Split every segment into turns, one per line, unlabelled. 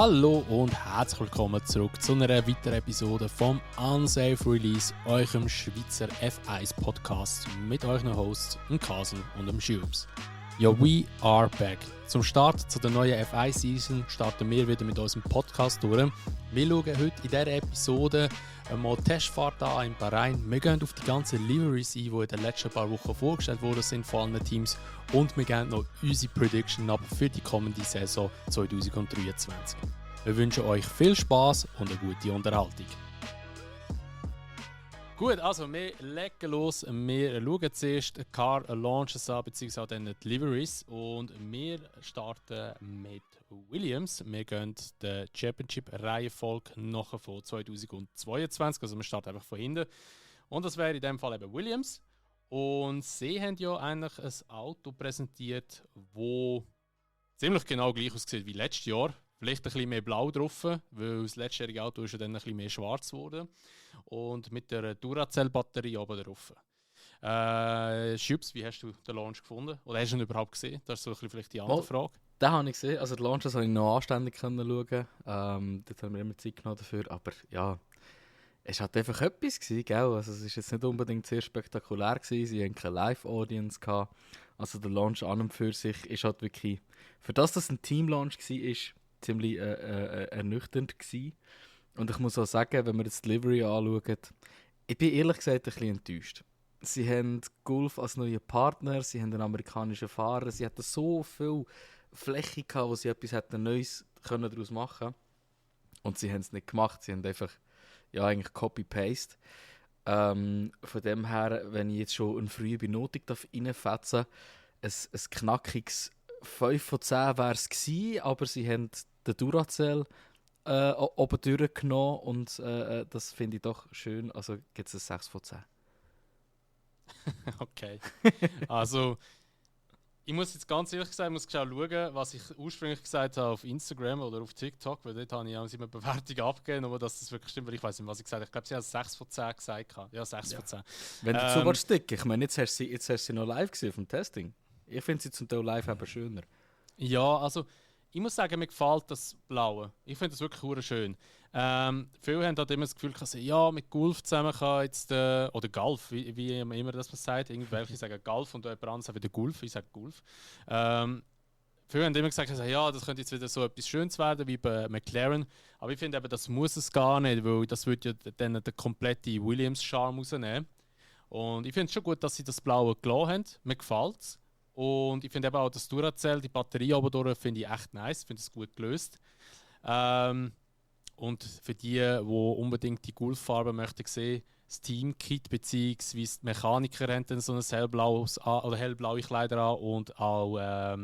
Hallo und herzlich willkommen zurück zu einer weiteren Episode vom Unsafe Release, eurem Schweizer F1 Podcast mit euren Hosts, dem Kasen und dem Schubs. Ja, we are back. Zum Start zu der neuen F1-Season starten wir wieder mit unserem Podcast durch. Wir schauen heute in dieser Episode mal die Testfahrt an in Bahrain. Wir gehen auf die ganzen Liveries ein, die in den letzten paar Wochen vorgestellt worden sind von allen Teams. Und wir geben noch unsere Prediction ab für die kommende Saison 2023. Wir wünschen euch viel Spaß und eine gute Unterhaltung. Gut, also wir legen los. Wir schauen zuerst die Car Launches an, beziehungsweise dann die Liveries. Und wir starten mit Williams. Wir gehen die Championship-Reihenfolge nachher von 2022. Also wir starten einfach von hinten. Und das wäre in dem Fall eben Williams. Und sie haben ja eigentlich ein Auto präsentiert, das ziemlich genau gleich aussieht wie letztes Jahr. Vielleicht ein bisschen mehr blau drauf, weil das letztjährige Auto ist ja dann ein bisschen mehr schwarz geworden. Und mit der Duracell-Batterie oben drauf. Schubs, wie hast du den Launch gefunden? Oder hast du ihn überhaupt gesehen? Das ist so ein bisschen vielleicht die andere Frage.
Den habe ich gesehen. Also den Launch habe ich noch anständig schauen. Dort haben wir immer Zeit genommen dafür. Aber ja, es hat einfach etwas gewesen, gell? Also es war jetzt nicht unbedingt sehr spektakulär gewesen. Sie hatten keine Live-Audience gehabt. Also der Launch an und für sich ist halt wirklich, für das ein Team-Launch war, ziemlich ernüchternd gewesen. Und ich muss auch sagen, wenn wir jetzt die Livery anschauen, ich bin ehrlich gesagt ein bisschen enttäuscht. Sie haben Gulf als neuen Partner, sie haben einen amerikanischen Fahrer, sie hatten so viel Fläche gehabt, wo sie etwas Neues daraus machen können. Und sie haben es nicht gemacht, sie haben einfach eigentlich Copy-Paste. Von dem her, wenn ich jetzt schon eine frühe Benotung reinfetzen darf, ein knackiges 5 von 10 wäre es gewesen, aber sie haben den Duracell oben durchgenommen und das finde ich doch schön. Also gibt es ein 6 von 10.
Okay. Also, ich muss jetzt ganz ehrlich sagen, ich muss schauen, was ich ursprünglich gesagt habe auf Instagram oder auf TikTok, weil dort habe ich auch immer Bewertung abgegeben, aber dass das wirklich stimmt, weil ich weiß nicht, was ich gesagt habe. Ich glaube, sie haben 6 von 10 gesagt. Ja, 6 von 10.
Wenn du zu was stick, ich meine, jetzt hast du sie noch live gesehen vom Testing. Ich finde sie zum Teil live aber schöner.
Ja, also ich muss sagen, mir gefällt das Blaue. Ich finde das wirklich hure schön. Viele haben halt immer das Gefühl, dass ja, mit Gulf zusammen kann jetzt, oder Golf, wie immer das man sagt. Irgendwelche sagen Golf und jemand anderes sagt wieder Gulf. Ich sage Gulf. Viele haben immer gesagt, ja, das könnte jetzt wieder so etwas Schönes werden wie bei McLaren. Aber ich finde eben, das muss es gar nicht, weil das würde ja dann den kompletten Williams-Charme rausnehmen. Und ich finde es schon gut, dass sie das Blaue gelassen haben. Mir gefällt es. Und ich finde eben auch das Duracell, die Batterie oben durch, finde ich echt nice. Ich finde es gut gelöst. Und für die unbedingt die Gulffarbe möchten sehen, das Teamkit bzw. die Mechaniker haben dann so ein hellblaue Kleider an und auch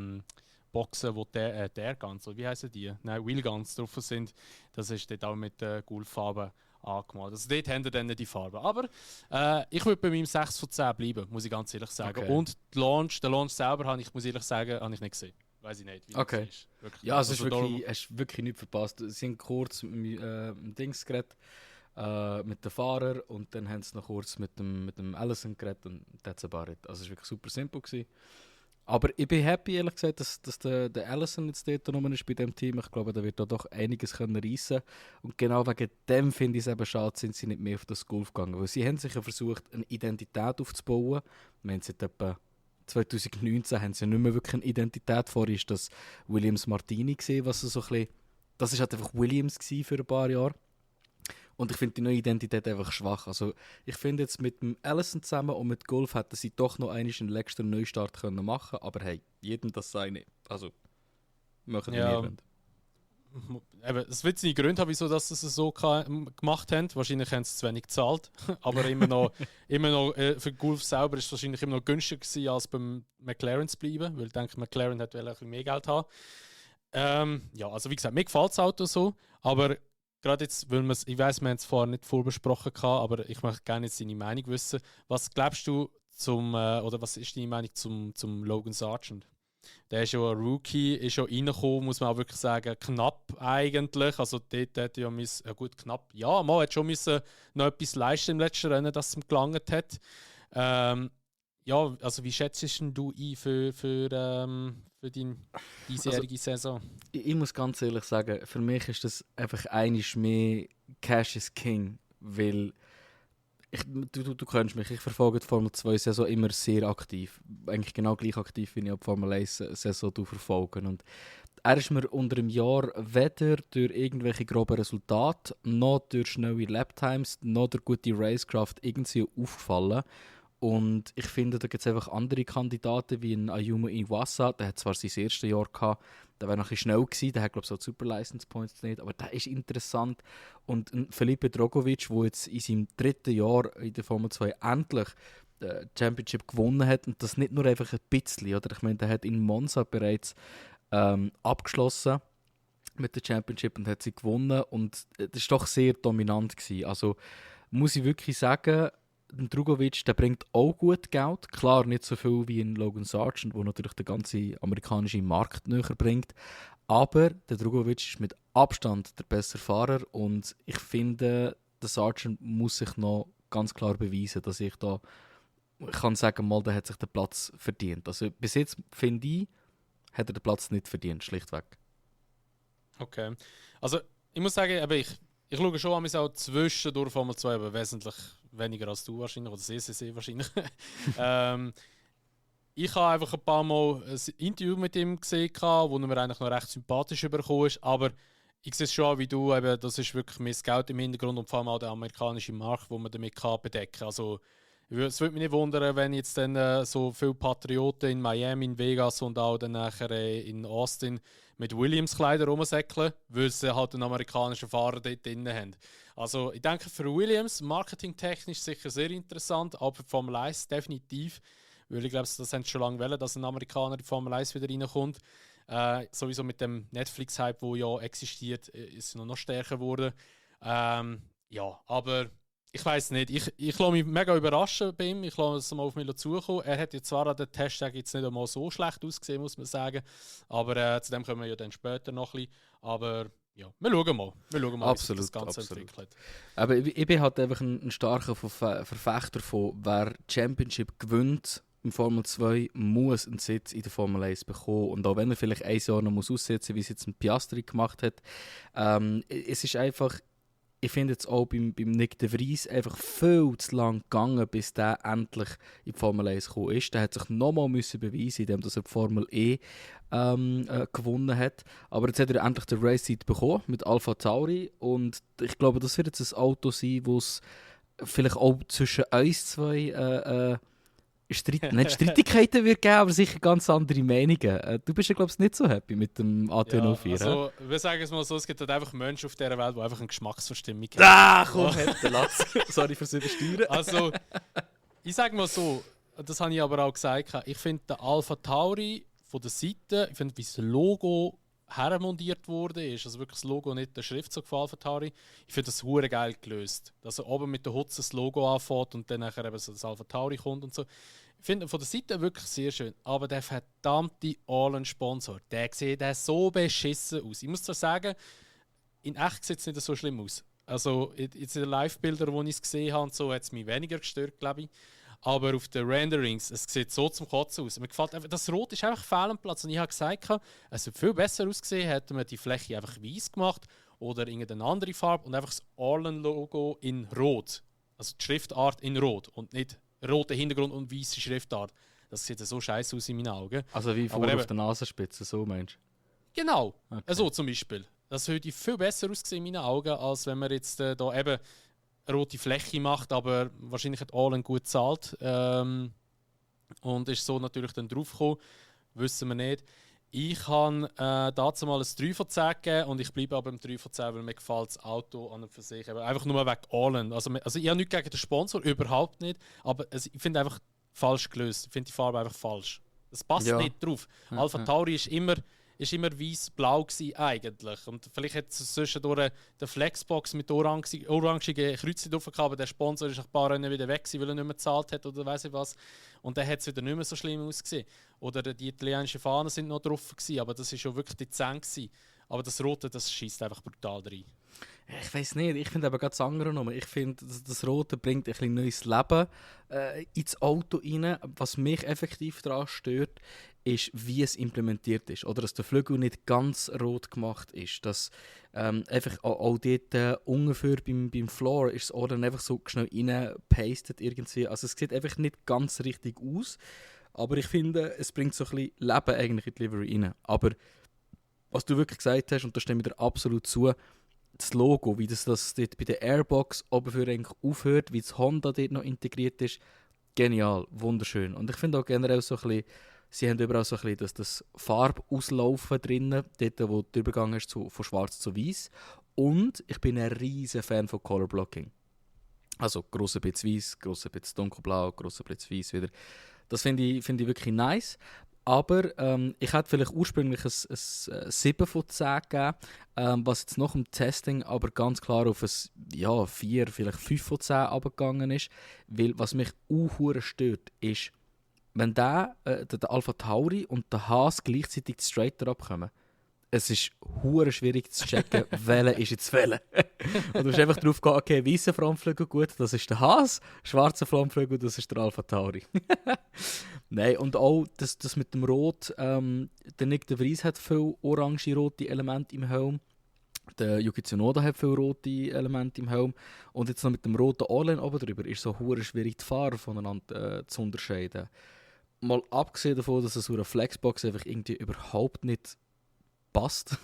Boxen, wo der Guns, oder wie heißen die? Nein, Wheelguns drauf sind. Das ist dort auch mit der Gulffarbe angemalt. Also dort haben wir dann die Farbe. Aber ich würde bei meinem 6 von 10 bleiben, muss ich ganz ehrlich sagen. Okay. Und den Launch selber habe ich, muss ich ehrlich sagen, habe ich nicht gesehen. Weiß ich nicht, wie
okay.
Das ist. Wirklich.
Ja, also hast wirklich nichts verpasst. Sie sind kurz mit Dings geredet, mit dem Fahrer, und dann haben sie noch kurz mit dem Allison geredet und that's about it. Also es war wirklich super simpel gewesen. Aber ich bin happy, ehrlich gesagt, dass der Allison jetzt dort noch ist bei diesem Team. Ich glaube, da wird da doch einiges können reissen. Und genau wegen dem finde ich es eben schade, sind sie nicht mehr auf das Golf gegangen. Weil sie haben sich ja versucht, eine Identität aufzubauen. Wir haben seit etwa 2019 haben sie nicht mehr wirklich eine Identität. Vorher war das Williams Martini gewesen, was so ein bisschen, das war halt einfach Williams für ein paar Jahre. Und ich finde die neue Identität einfach schwach. Also ich finde jetzt mit dem Allison zusammen und mit Golf hätten sie doch noch einen letzten Neustart können machen. Aber hey, jedem das seine. Also machen wir
ja.
nicht.
Es wird seine Gründe haben, wieso dass sie es so gemacht haben. Wahrscheinlich haben sie zu wenig gezahlt. Aber immer noch für Golf selber ist es wahrscheinlich immer noch günstiger gewesen, als beim McLaren zu bleiben. Weil ich denke, McLaren hat ein bisschen mehr Geld haben. Ja, also wie gesagt, mir gefällt das Auto so. Aber gerade jetzt, weil ich weiss, wir haben es vorher nicht vorbesprochen, aber ich möchte gerne jetzt deine Meinung wissen. Was glaubst du oder was ist deine Meinung zum Logan Sargent? Der ist ja ein Rookie, ist ja reingekommen, muss man auch wirklich sagen, knapp eigentlich. Also dort hätte ja gut, knapp. Ja, man hat schon noch etwas leisten im letzten Rennen, dass es ihm gelangt hat. ja, also wie schätzt du ein für deine diesjährige Saison?
Ich muss ganz ehrlich sagen, für mich ist das einfach einiges mehr Cash is King, weil du kennst mich, ich verfolge die Formel 2 Saison immer sehr aktiv. Eigentlich genau gleich aktiv, wie ich die Formel 1 Saison verfolge. Und er ist mir unter dem Jahr weder durch irgendwelche groben Resultate, noch durch schnelle Laptimes, noch durch gute Racecraft irgendwie aufgefallen. Und ich finde, da gibt es einfach andere Kandidaten, wie ein Ayumu Iwasa, der hat zwar sein erstes Jahr gehabt, der wäre noch ein bisschen schnell gewesen, der hat glaube ich so Super License Points nicht, aber der ist interessant. Und ein Felipe Drogovic, der jetzt in seinem 3. Jahr in der Formel 2 endlich die Championship gewonnen hat, und das nicht nur einfach ein bisschen, oder? Ich meine, der hat in Monza bereits abgeschlossen mit der Championship und hat sie gewonnen, und das war doch sehr dominant gewesen. Also muss ich wirklich sagen, der Drugovic, der bringt auch gut Geld. Klar, nicht so viel wie ein Logan Sargent, der natürlich den ganzen amerikanischen Markt näher bringt. Aber der Drugovic ist mit Abstand der bessere Fahrer, und ich finde, der Sargent muss sich noch ganz klar beweisen, dass ich kann sagen, mal, der hat sich den Platz verdient. Also bis jetzt, finde ich, hat er den Platz nicht verdient, schlichtweg.
Okay. Also ich muss sagen, aber ich schaue schon an auch zwischendurch Formel 2, aber wesentlich weniger als du wahrscheinlich, oder sehr wahrscheinlich. Ich habe einfach ein paar Mal ein Interview mit ihm gesehen, wo er mir eigentlich noch recht sympathisch übergekommen ist, aber ich sehe es schon auch wie du, eben, das ist wirklich mehr Scout im Hintergrund und vor allem auch der amerikanische Markt, wo man damit bedecken kann. Also, es würde mich nicht wundern, wenn jetzt dann so viele Patrioten in Miami, in Vegas und auch dann nachher in Austin mit Williams-Kleider rumsäckeln, weil sie halt einen amerikanischen Fahrer dort drin haben. Also ich denke für Williams marketingtechnisch sicher sehr interessant, aber für Formel 1 definitiv, weil ich glaube, das haben sie schon lange wollen, dass ein Amerikaner in die Formel 1 wieder reinkommt. Sowieso mit dem Netflix-Hype, der ja existiert, ist es noch stärker geworden. Ja, aber ich weiß nicht. Ich lasse mich mega überraschen bei ihm. Ich lasse es mal auf mich zukommen. Er hat jetzt zwar an den Testtag jetzt nicht einmal so schlecht ausgesehen, muss man sagen. Aber zu dem kommen wir ja dann später noch ein bisschen. Aber ja, wir schauen mal. Absolut, wie sich das Ganze entwickelt.
Aber ich bin halt einfach ein starker Verfechter von, wer die Championship gewinnt im Formel 2, muss einen Sitz in der Formel 1 bekommen. Und auch wenn er vielleicht ein Jahr noch aussetzen muss, wie es jetzt ein Piastri gemacht hat, es ist einfach, ich finde jetzt auch beim Nick de Vries einfach viel zu lang gegangen, bis der endlich in die Formel 1 gekommen ist. Der hat sich nochmal beweisen, indem er die Formel E gewonnen hat. Aber jetzt hat er endlich den Race-Seat bekommen mit Alpha Tauri. Und ich glaube, das wird jetzt ein Auto sein, wo es vielleicht auch zwischen uns zwei nicht Streitigkeiten wird geben, aber sicher ganz andere Meinungen. Du bist ja, glaube ich, nicht so happy mit dem AT04.
Ja, also, wir sagen es mal so, es gibt halt einfach Menschen auf dieser Welt, die einfach eine Geschmacksverstimmung haben.
Ah, komm, hätte Latz. Sorry fürs Übersteuern.
Also, ich sage mal so, das habe ich aber auch gesagt, ich finde den Alpha Tauri von der Seite, ich finde, wie das Logo hermontiert wurde, ist also wirklich das Logo, nicht der Schriftzug von Alpha Tauri. Ich finde das hure geil gelöst. Dass er oben mit der Hutze das Logo anfängt und dann nachher eben so das Alpha Tauri kommt und so. Ich finde von der Seite wirklich sehr schön. Aber der verdammte Allen-Sponsor, der sieht so beschissen aus. Ich muss zwar sagen, in echt sieht es nicht so schlimm aus. Also jetzt in den Live-Bildern, die ich es gesehen habe, so, hat es mich weniger gestört, glaube ich. Aber auf den Renderings, es sieht so zum Kotzen aus. Mir gefällt einfach, das Rot ist einfach fehl am Platz. Und ich habe gesagt, es würde viel besser aussehen, hätte man die Fläche einfach weiß gemacht oder irgendeine andere Farbe und einfach das Arlen-Logo in Rot. Also die Schriftart in Rot und nicht roter Hintergrund und weiße Schriftart. Das sieht so scheiße aus in meinen Augen.
Also wie vorne auf der Nasenspitze, so meinst
du? Genau,
okay.
Also zum Beispiel. Das würde viel besser aussehen in meinen Augen, als wenn man jetzt da eben eine rote Fläche macht, aber wahrscheinlich hat Allen gut gezahlt und ist so natürlich dann draufgekommen, wissen wir nicht. Ich habe dazu mal ein 3 von 10 gegeben und ich bleibe aber beim 3 von 10, weil mir gefällt das Auto an und für sich. Einfach nur wegen Allen. Also ich habe nichts gegen den Sponsor, überhaupt nicht, aber ich finde einfach falsch gelöst. Ich finde die Farbe einfach falsch. Das passt nicht drauf. Ja, Alpha Tauri ist immer weiß-blau eigentlich. Und vielleicht hat es zwischendurch der Flexbox mit orangigen Kreuzen drauf gehabt, aber der Sponsor ist nach ein paar Rennen wieder weg, weil er nicht mehr gezahlt hat oder weiss ich was. Und dann hat es wieder nicht mehr so schlimm ausgesehen. Oder die italienischen Fahnen sind noch drauf gewesen, aber das war schon wirklich dezent gewesen. Aber das Rote, das schießt einfach brutal rein.
Ich weiß nicht, ich finde aber ganz andere Nummer. Ich finde, das Rote bringt ein bisschen neues Leben ins Auto rein. Was mich effektiv daran stört, ist, wie es implementiert ist. Oder dass der Flügel nicht ganz rot gemacht ist. Dass einfach auch dort ungefähr beim Floor ist das Ohr dann einfach so schnell reingepastet irgendwie. Also es sieht einfach nicht ganz richtig aus. Aber ich finde, es bringt so ein bisschen Leben eigentlich in die Livery rein. Aber was du wirklich gesagt hast, und da stimme ich dir absolut zu, das Logo, wie das dort bei der Airbox oben für eigentlich aufhört, wie das Honda dort noch integriert ist, genial, wunderschön. Und ich finde auch generell so ein bisschen, sie haben überall so ein bisschen das Farbauslaufen drinnen, dort wo der Übergang ist von schwarz zu weiß. Und ich bin ein riesen Fan von Color Blocking. Also grosser bisschen weiß, grosser bisschen dunkelblau, grosser bisschen weiß wieder. Das finde ich wirklich nice. Aber ich hätte vielleicht ursprünglich ein 7 von 10 gegeben, was jetzt nach dem Testing aber ganz klar auf ein 4, vielleicht 5 von 10 runtergegangen ist. Weil was mich auch stört, ist, wenn der Alpha Tauri und der Haas gleichzeitig straight abkommen. Es ist hure schwierig zu checken, welcher ist jetzt welcher. Und du musst einfach drauf gehen, okay, weißer Frontflügel, gut, das ist der Haas, schwarzer Frontflügel, das ist der Alpha Tauri. Nein, und auch das mit dem Rot, der Nick de Vries hat viele orange-rote Elemente im Helm. Der Yuki Tsunoda hat viele rote Elemente im Helm. Und jetzt noch mit dem roten Orlen oben drüber ist so hure schwierig, die Fahrer voneinander zu unterscheiden. Mal abgesehen davon, dass es so eine Flexbox einfach irgendwie überhaupt nicht passt.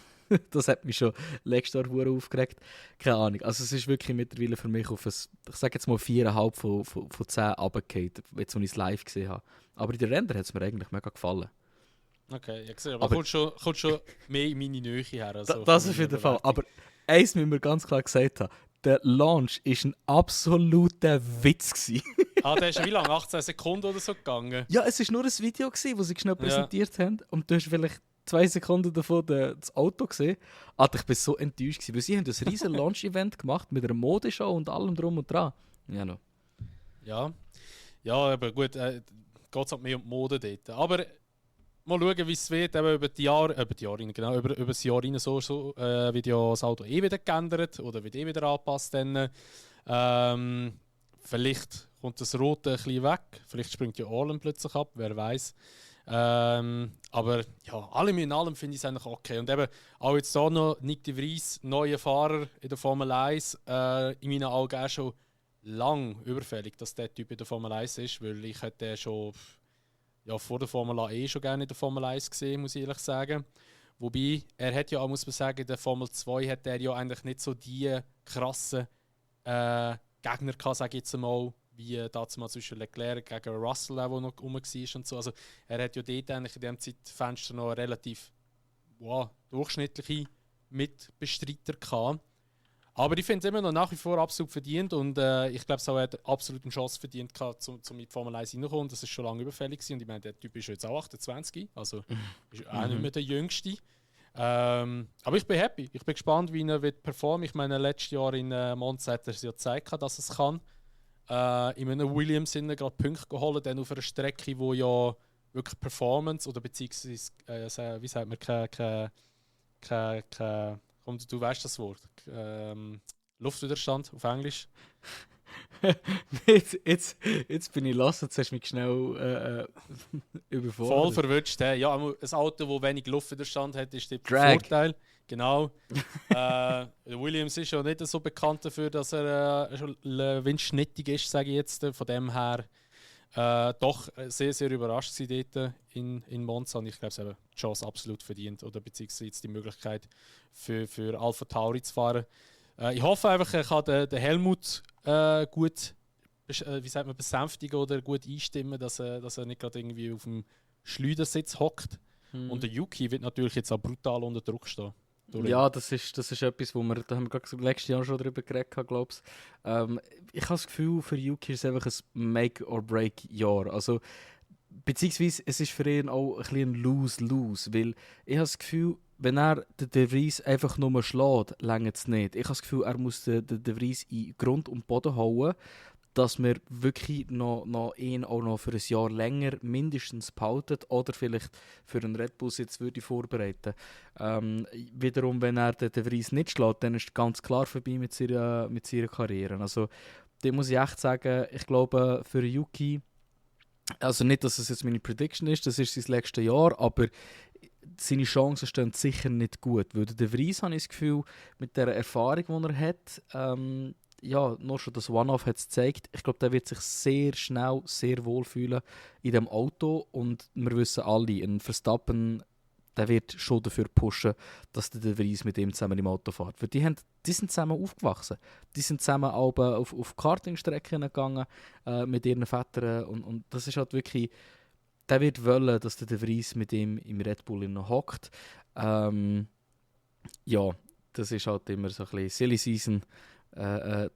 Das hat mich schon letztes Jahr aufgeregt. Keine Ahnung. Also es ist wirklich mittlerweile für mich auf ein, ich sage jetzt mal 4,5 von 10 runtergefallen, jetzt, als ich es live gesehen habe. Aber in der Render hat es mir eigentlich mega gefallen.
Okay, ja gesehen. Aber kommt schon mehr in meine Nähe her. Also
das ist auf jeden Fall. Aber eins müssen wir ganz klar gesagt haben. Der Launch war ein absoluter Witz.
Der ist wie lange? 18 Sekunden oder so gegangen?
Ja, es war nur ein Video, das sie schnell präsentiert haben. Und du hast vielleicht 2 Sekunden davon das Auto gesehen. Alter, ich war so enttäuscht, weil sie haben ein riesen Launch-Event gemacht mit einer Modeshow und allem drum und dran. Ja, no.
Ja, aber gut, geht es halt mehr um die Mode dort. Aber mal schauen, wie es wird, eben über das Jahr rein so wird ja das Auto wieder geändert oder wird wieder angepasst. Vielleicht kommt das Rote ein bisschen weg, vielleicht springt ja Orlen plötzlich ab, wer weiß. Aber ja, allem in allem finde ich es eigentlich okay. Und eben auch jetzt hier noch Nick de Vries, neuer Fahrer in der Formel 1, in meinen Augen auch schon lang überfällig, dass der Typ in der Formel 1 ist, weil ich hätte den schon vor der Formel A schon gerne in der Formel 1 gesehen, muss ich ehrlich sagen. Wobei, er hat ja auch, muss man sagen, in der Formel 2 hat er ja eigentlich nicht so die krassen Gegner gehabt, sage ich jetzt mal, wie damals mal zwischen Leclerc gegen Russell, der noch rum war und so. Also er hat ja dort eigentlich in diesem Zeitfenster noch relativ durchschnittliche Mitbestreiter gehabt. Aber ich finde es immer noch nach wie vor absolut verdient und ich glaube, er hat absolut eine Chance verdient gehabt, um in die Formel 1 reinzukommen. Das ist schon lange überfällig gewesen. Und ich meine, der Typ ist jetzt auch 28, also ist auch nicht mehr der Jüngste. Aber ich bin happy. Ich bin gespannt, wie er wird performen. Ich meine, letztes Jahr in Monza hat er es ja gezeigt, dass es kann. In einem Williams gerade Punkte geholt, dann auf einer Strecke, wo ja wirklich Performance oder beziehungsweise, wie sagt man, du weißt das Wort. Luftwiderstand auf Englisch.
jetzt bin ich los, jetzt hast du mich schnell überfordert.
Voll verwünscht. Ja, ein Auto, das wenig Luftwiderstand hat, ist der Vorteil. Genau. Williams ist ja nicht so bekannt dafür, dass er windschnittig ist, sage ich jetzt. Von dem her doch sehr, sehr überrascht sie dort in Monza. Und ich glaube, es haben die Chance absolut verdient. Oder beziehungsweise jetzt die Möglichkeit für Alpha Tauri zu fahren. Ich hoffe einfach, er kann den Helmut gut besänftigen oder gut einstimmen, dass er nicht gerade irgendwie auf dem Schleudersitz hockt. Und der Yuki wird natürlich jetzt auch brutal unter Druck stehen.
Ja, das ist etwas, wo da haben wir gerade letztes Jahr schon darüber geredet, glaube ich. Ich habe das Gefühl, für Yuki ist es einfach ein Make-or-Break-Jahr. Also, beziehungsweise es ist für ihn auch ein bisschen ein Lose-Lose, weil ich habe das Gefühl, wenn er den De Vries einfach nur schlägt, reicht es nicht. Ich habe das Gefühl, er muss den De Vries in Grund und Boden hauen. dass wir wirklich noch ihn auch noch für ein Jahr länger mindestens behalten oder vielleicht für einen Red Bull Sitz würde vorbereiten. Wiederum, wenn er den Vries nicht schlägt, dann ist es ganz klar vorbei mit seiner Karriere. Also, da muss ich echt sagen, ich glaube, für Yuki, also nicht, dass es jetzt meine Prediction ist, das ist sein letztes Jahr, aber seine Chancen stehen sicher nicht gut. Weil der Vries, habe ich das Gefühl, mit der Erfahrung, die er hat, ja, nur schon das One-Off hat es gezeigt. Ich glaube, der wird sich sehr schnell, sehr wohl fühlen in dem Auto. Und wir wissen alle, ein Verstappen, der wird schon dafür pushen, dass der Vries mit ihm zusammen im Auto fährt. Weil die sind zusammen aufgewachsen. Die sind zusammen auf Kartingstrecken gegangen mit ihren Vätern. Und das ist halt wirklich... Der wird wollen, dass der Vries mit ihm im Red Bull noch hockt. Ja, das ist halt immer so ein bisschen Silly Season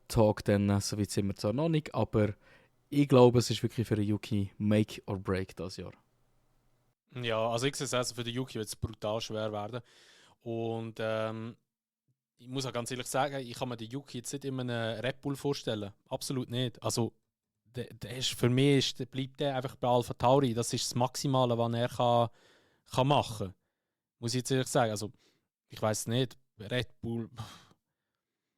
Talk, dann, so weit sind wir zwar noch nicht, aber ich glaube, es ist wirklich für den Yuki Make or Break das Jahr.
Ja, also ich sehe es also für den Yuki wird es brutal schwer werden. Und ich muss auch ganz ehrlich sagen, ich kann mir den Yuki jetzt nicht in einem Red Bull vorstellen. Absolut nicht. Also der ist, für mich bleibt der einfach bei Alpha Tauri. Das ist das Maximale, was er kann machen kann. Muss ich jetzt ehrlich sagen. Also, ich weiß nicht, Red Bull,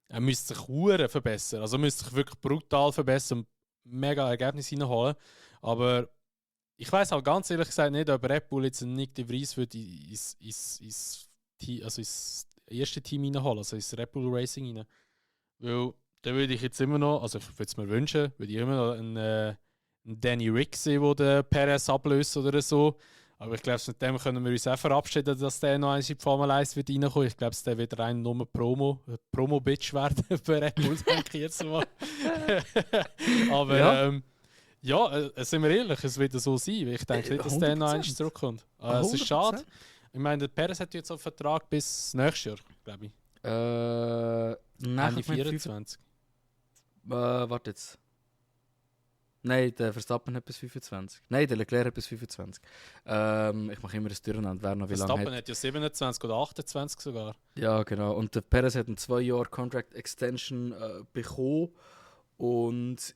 er müsste sich hure verbessern. Also, er müsste sich wirklich brutal verbessern und mega Ergebnisse reinholen. Aber ich weiß halt ganz ehrlich gesagt nicht, ob Red Bull jetzt Nick de Vries würde ins erste Team reinholen, also ins Red Bull Racing rein. Weil dann würde ich jetzt immer noch, also ich würde es mir wünschen, würde ich immer noch einen Danny Rick sehen, der den Perez ablöst oder so. Aber ich glaube, mit dem können wir uns auch verabschieden, dass der noch eins in die Formel 1 wird reinkommen. Ich glaube, der wird rein nur Promo-Bitch werden bei Red Bull, denke ich jetzt mal. Aber sind wir ehrlich, es wird so sein. Ich denke nicht, dass der noch eins zurückkommt. Es ist schade. Ich meine, der Perez hat jetzt einen Vertrag bis nächstes Jahr, glaube ich. Ende 24.
Warte jetzt. Nein, der Verstappen hat bis 25. Nein, der Leclerc hat bis 25. Ich mache immer das Durcheinander, wer noch wie lange hat.
Verstappen hat ja 27 oder 28 sogar.
Ja, genau. Und der Perez hat eine 2 Jahre Contract Extension bekommen. Und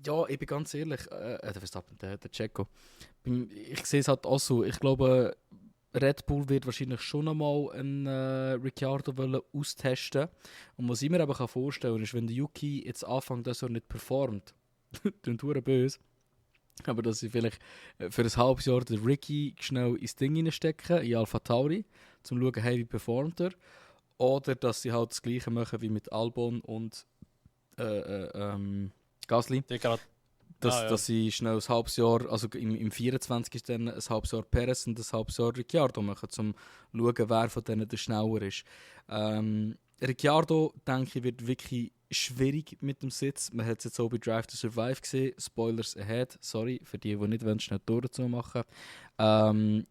ja, ich bin ganz ehrlich, der Verstappen, der Checo. Ich sehe es halt auch so. Ich glaube, Red Bull wird wahrscheinlich schon einmal einen Ricciardo austesten. Und was ich mir aber vorstellen kann, ist, wenn der Yuki jetzt anfängt, dass er nicht performt, klingt verdammt böse, aber dass sie vielleicht für ein halbes Jahr den Ricky schnell ins Ding reinstecken, in Alpha Tauri, um zu schauen, hey, wie performt er. Oder dass sie halt das Gleiche machen wie mit Albon und Gasly. Dass sie schnell ein halbes Jahr, also im 24 ist dann ein halbes Jahr Perez und ein halbes Jahr Ricciardo machen, um zu schauen, wer von denen der schneller ist. Ricciardo, denke ich, wird wirklich schwierig mit dem Sitz. Man hat es jetzt auch bei Drive to Survive gesehen. Spoilers ahead, sorry, für die nicht wollen, schnell Tore zu machen. Haas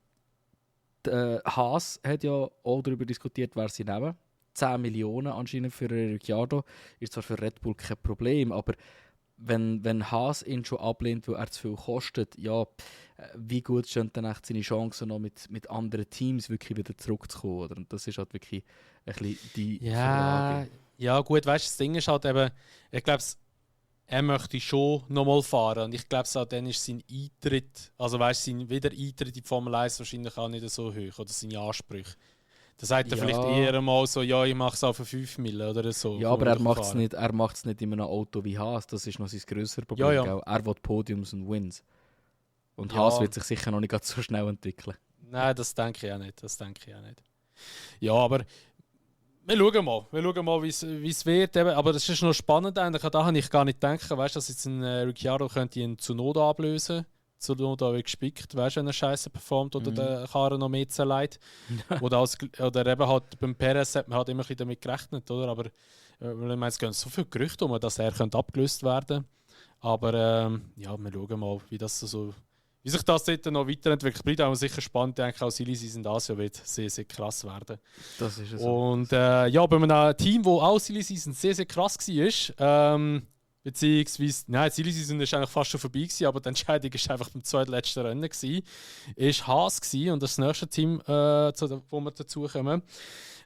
hat ja auch darüber diskutiert, wer sie nehmen. 10 Millionen anscheinend für Ricciardo ist zwar für Red Bull kein Problem, aber wenn Haas ihn schon ablehnt, weil er zu viel kostet, ja, wie gut stehen dann echt seine Chancen noch mit anderen Teams wirklich wieder zurückzukommen? Oder? Und das ist halt wirklich ein bisschen die Frage.
Ja gut, weißt du, das Ding ist halt eben, ich glaube, er möchte schon nochmal fahren und ich glaube, dann ist sein Eintritt, also weißt du, sein Wiedereintritt in die Formel 1 wahrscheinlich auch nicht so hoch oder seine Ansprüche. Da sagt er vielleicht eher mal so, ja, ich mache es auch für 5 Mille oder so.
Ja, aber er macht es nicht in einem Auto wie Haas, das ist noch sein grösseres Problem. Ja. Er will Podiums und Wins. Und Haas wird sich sicher noch nicht so schnell entwickeln.
Nein, das denke ich auch nicht. Ja, aber wir schauen mal, wie es wird. Aber das ist noch spannend eigentlich. Da habe ich gar nicht gedacht, weißt du, dass jetzt ein Ricciardo könnte ihn zu Not ablösen. Zu Not auch gespickt, weißt du, wenn er scheiße performt oder der Karren noch mehr zerleiht. oder eben halt beim Perez hat man halt immer ein bisschen damit gerechnet, oder? Aber ich meine, es gehen so viele Gerüchte um, dass er abgelöst werden könnte. Aber ja, wir schauen mal, wie sich das dort noch weiterentwickelt. Bleibt auch sicher spannend. Ich denke, auch Silly Season das Jahr wird sehr, sehr krass werden.
Das ist es.
Und ja, bei einem Team, wo auch Silly Season sehr, sehr krass war, beziehungsweise, nein, Silly Season ist eigentlich fast schon vorbei gewesen, aber die Entscheidung war einfach beim zweitletzten Rennen gewesen, ist Haas gewesen, und das nächste Team, wo wir dazu kommen.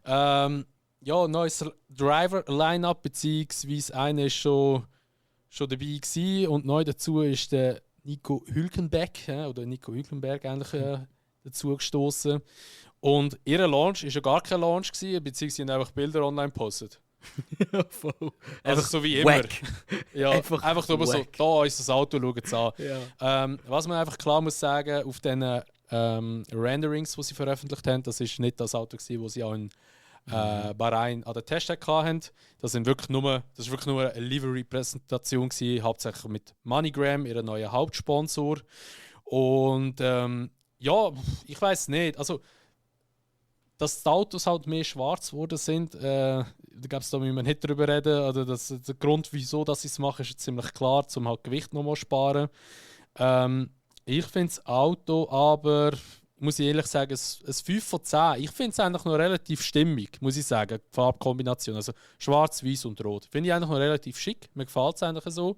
Ja, neues Driver-Line-Up, beziehungsweise einer ist schon schon dabei gewesen und neu dazu ist der Nico Hülkenberg oder Nico Hülkenberg eigentlich dazu gestoßen. Und ihr Launch war ja gar kein Launch gewesen, beziehungsweise sie haben einfach Bilder online gepostet.
Ja, voll.
Also so wie immer.
Wack.
Ja, einfach nur so, da ist das Auto, schaut es an.
Ja.
Was man einfach klar muss sagen, auf den Renderings, die sie veröffentlicht haben, das ist nicht das Auto gewesen, das sie auch in Bahrain an der Teststrecke hatten. Das war wirklich nur eine Livery-Präsentation gewesen, hauptsächlich mit MoneyGram, ihrem neuen Hauptsponsor. Und ja, ich weiß nicht. Also, dass die Autos halt mehr schwarz geworden sind, da müssen wir nicht drüber reden. Also der Grund, wieso sie es machen, ist ziemlich klar, um halt Gewicht nochmal zu sparen. Ich finde das Auto aber, muss ich ehrlich sagen, ein 5 von 10. Ich finde es eigentlich noch relativ stimmig, muss ich sagen, die Farbkombination. Also schwarz, weiß und rot. Finde ich eigentlich noch relativ schick. Mir gefällt es eigentlich so.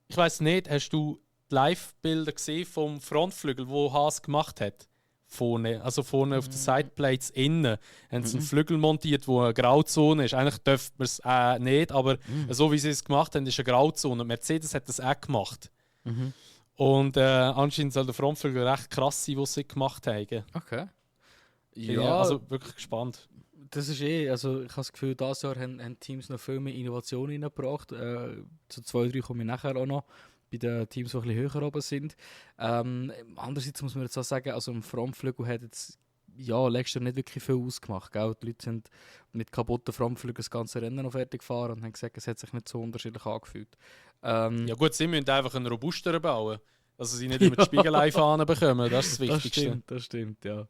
Ich weiß nicht, hast du die Live-Bilder gesehen vom Frontflügel, wo Haas gemacht hat? Vorne auf den Sideplates innen haben sie einen Flügel montiert, wo eine Grauzone ist. Eigentlich dürfte man es nicht, aber so wie sie es gemacht haben, ist eine Grauzone. Mercedes hat das auch gemacht. Und anscheinend soll der Frontflügel recht krass sein, was sie gemacht haben.
Okay.
Ja, also wirklich gespannt.
Das ist also ich habe das Gefühl, dieses Jahr haben Teams noch viel mehr Innovation reingebracht. Zu 2, 3 komme ich nachher auch noch. Bei den Teams, die ein bisschen höher oben sind. Andererseits muss man jetzt auch sagen, also im Frontflügel hat jetzt letztes Jahr nicht wirklich viel ausgemacht. Gell? Die Leute sind mit kaputten Frontflügeln das ganze Rennen noch fertig gefahren und haben gesagt, es hat sich nicht so unterschiedlich angefühlt.
Ja gut, sie müssen einfach einen robusteren bauen. Dass sie nicht immer die Spiegelei-Fahnen bekommen, das ist das Wichtigste.
Das stimmt, ja.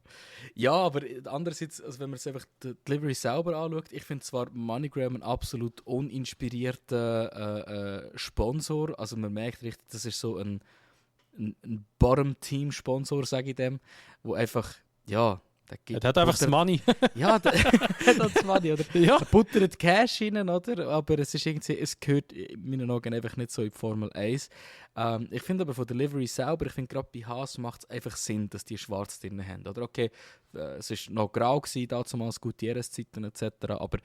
Ja, aber andererseits, also wenn man sich einfach die Delivery selber anschaut, ich finde zwar MoneyGram ein absolut uninspirierter Sponsor, also man merkt richtig, das ist so ein Bottom-Team-Sponsor, sage ich dem, wo einfach, ja,
er hat einfach das Money.
Ja, er hat das Money, oder? Ja. Er buttert Cash rein, oder? Aber es ist irgendwie, es gehört in meinen Augen einfach nicht so in die Formel 1. Ich finde aber von der Livery selber, ich finde gerade bei Haas macht es einfach Sinn, dass die schwarz drin haben. Oder okay, es war noch grau gewesen, damals Gutierrez-Zeiten etc. Aber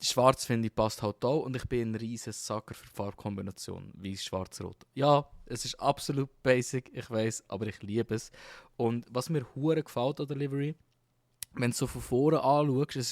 schwarz finde ich passt halt auch und ich bin ein riesen Sucker für Farbkombination, weiß, schwarz, rot. Ja, es ist absolut basic, ich weiß, aber ich liebe es. Und was mir hure gefällt an der Livery, wenn du so von vorne anschaust, es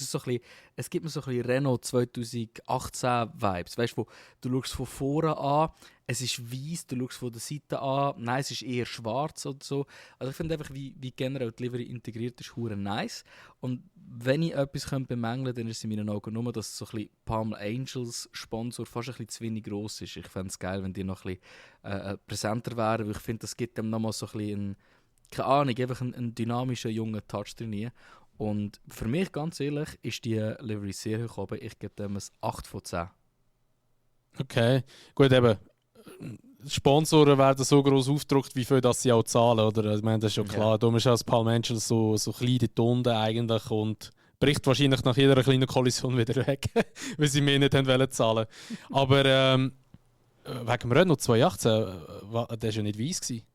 gibt mir so ein bisschen Renault 2018 Vibes. Weißt du, du schaust von vorne an, es ist weiß, du schaust von der Seite an, nein, es ist eher schwarz oder so. Also ich finde einfach, wie generell die Livery integriert ist, hure nice. Und wenn ich etwas bemängeln könnte, dann ist es in meinen Augen nur, dass so ein bisschen Palm Angels Sponsor fast ein bisschen zu wenig gross ist. Ich fände es geil, wenn die noch ein bisschen präsenter wären, weil ich finde, das gibt dem nochmal so ein bisschen keine Ahnung, einfach einen dynamischen, jungen Touch drin. Und für mich, ganz ehrlich, ist die Livery sehr hoch oben. Ich gebe dem ein 8 von 10.
Okay, gut, eben. Sponsoren werden so gross aufgedruckt, wie viel das sie auch zahlen, oder? Ich meine, das ist ja klar. Darum ist als Palm Angels so klein dort unten eigentlich und bricht wahrscheinlich nach jeder kleinen Kollision wieder weg, weil sie mehr nicht haben zahlen. Aber wegen dem Renault 2018, der war ja nicht weiss gewesen.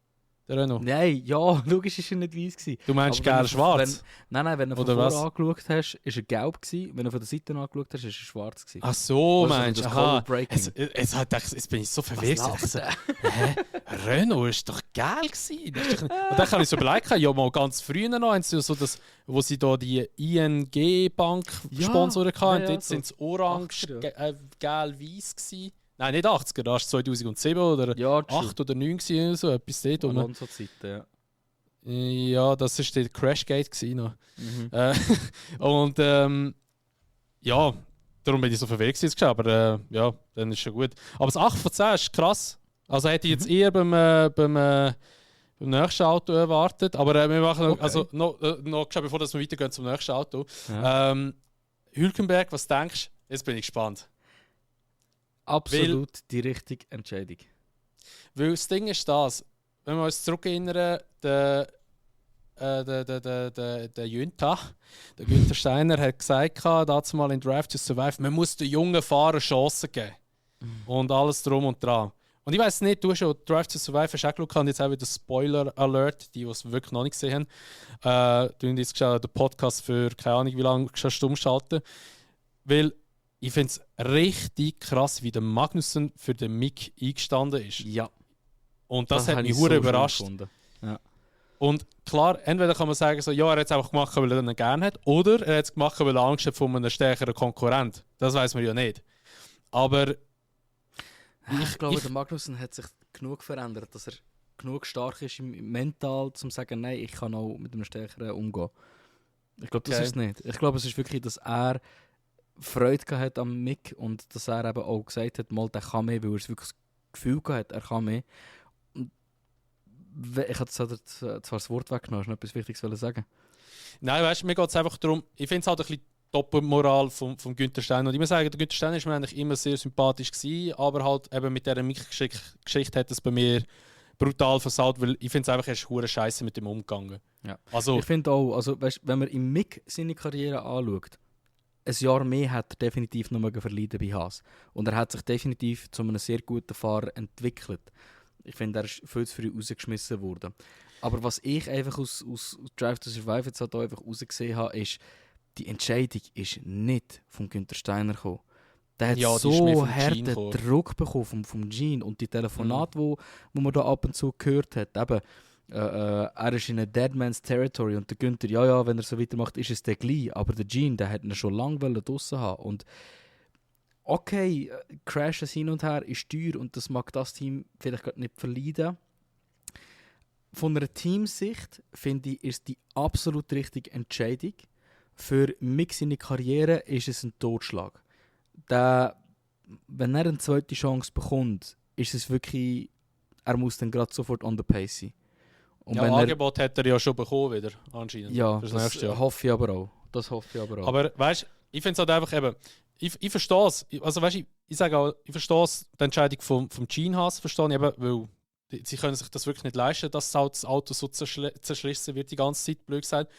Der Renault.
Nein, ja, logisch war er nicht weiss gewesen.
Du meinst gelb-schwarz?
Nein, wenn du von vorne angeschaut hast, war er gelb gewesen. Wenn du von der Seite angeschaut hast, war er schwarz gewesen.
Ach so,
also
meinst du? Aha. Jetzt bin ich so verwirrt. Renault ist doch geil gewesen. Und dann kann ich so überlegen, ja mal ganz früh noch, haben sie so das, wo sie da die ING-Bank Sponsoren hatten. Jetzt sind es orange, gelb-weiß gewesen. Nein, nicht 80er, das war 2007 oder 8 oder 9 gewesen, so etwas dort.
Alonso-Zeiten, ja.
Ja, das war der Crashgate noch. Und ja, darum bin ich so verwirrt gewesen, aber ja, dann ist schon gut. Aber das 8 von 10 ist krass. Also hätte ich jetzt eher beim nächsten Auto erwartet, aber wir machen also noch bevor wir weitergehen zum nächsten Auto. Ja. Hülkenberg, was denkst du? Jetzt bin ich gespannt.
Absolut die richtige Entscheidung.
Weil das Ding ist das, wenn wir uns zurückerinnern, der Günther Steiner hat gesagt, damals mal in Drive to Survive, man muss den jungen Fahrern Chancen geben. Und alles drum und dran. Und ich weiss nicht, du hast ja Drive to Survive hast auch geschaut, und jetzt auch wieder Spoiler Alert, die es wirklich noch nicht gesehen haben. Du hast jetzt den Podcast für keine Ahnung wie lange umschalten. Weil ich finde es richtig krass, wie der Magnussen für den Mick eingestanden ist.
Ja.
Und das hat mich hure überrascht.
Ja.
Und klar, entweder kann man sagen, so, ja, er hat es einfach gemacht, weil er ihn gerne hat, oder er hat es gemacht, weil er Angst hat vor einem stärkeren Konkurrent. Das weiß man ja nicht. Aber
ich glaube, der Magnussen hat sich genug verändert, dass er genug stark ist mental, um zu sagen, nein, ich kann auch mit einem Stärkeren umgehen. Ich glaube, das ist es nicht. Ich glaube, es ist wirklich, dass er Freude gehabt hat am Mick und dass er eben auch gesagt hat, mal, der kann mehr, weil er es wirklich das Gefühl gehabt hat, er kann mehr. Und ich habe zwar das Wort weggenommen, hast du noch etwas Wichtiges sagen?
Nein, weißt du, mir geht es einfach darum, ich finde es halt ein bisschen Doppelmoral von Günther Steiner. Und ich muss sagen, der Günther Steiner ist mir eigentlich immer sehr sympathisch gewesen, aber halt eben mit dieser Mick-Geschichte hat es bei mir brutal versaut, weil ich finde es einfach, er ist hure scheiße mit dem umgegangen.
Ja.
Also,
ich finde auch, also, weißt, wenn man im Mick seine Karriere anschaut, ein Jahr mehr hat er definitiv noch verleiden bei Haas. Und er hat sich definitiv zu einem sehr guten Fahrer entwickelt. Ich finde, er ist viel zu früh rausgeschmissen worden. Aber was ich einfach aus Drive to Survive jetzt halt einfach rausgesehen habe, ist, die Entscheidung ist nicht von Günther Steiner gekommen. Der hat so harten Druck bekommen vom Gene und die Telefonate, wo man da ab und zu gehört hat. Eben, er ist in einem Deadman's Territory und der Günther, ja, wenn er so weitermacht, ist es der gleich. Aber der Gene, der hat ihn schon lange draussen haben. Und okay, Crashes hin und her ist teuer und das mag das Team vielleicht gerade nicht verleiden. Von einer Teamsicht finde ich, ist die absolut richtige Entscheidung. Für Mick seine Karriere ist es ein Totschlag. Wenn er eine zweite Chance bekommt, ist es wirklich, er muss dann gerade sofort on the pace sein. Und
ja, Angebot hat er ja schon bekommen wieder, anscheinend.
Ja, das hoffe ich aber auch.
Aber weißt du, ich finde es halt einfach eben, ich verstehe es. Also weißt du, ich sage auch, ich verstehe die Entscheidung vom Gene Haas, verstehe ich eben, weil sie können sich das wirklich nicht leisten, dass das Auto so zerschlissen wird die ganze Zeit, blöd gesagt.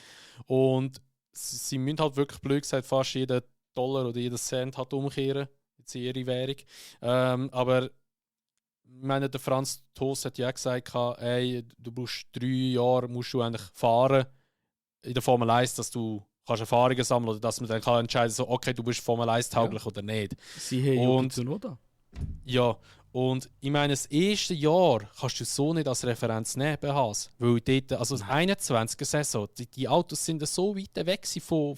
Und sie müssen halt wirklich, blöd gesagt, fast jeden Dollar oder jeden Cent halt umkehren, jetzt in ihre Währung. Aber ich meine, der Franz Tost hat ja gesagt, ey, du brauchst 3 Jahre musst du eigentlich fahren in der Formel 1, dass du kannst Erfahrungen sammeln oder dass man dann kann entscheiden so, okay, du bist Formel 1 tauglich oder nicht.
Sie haben Yuki Tsunoda.
Ja, und ich meine, das erste Jahr kannst du so nicht als Referenz nehmen bei Haas, weil dort, also das 21er Saison, die Autos sind so weit weg von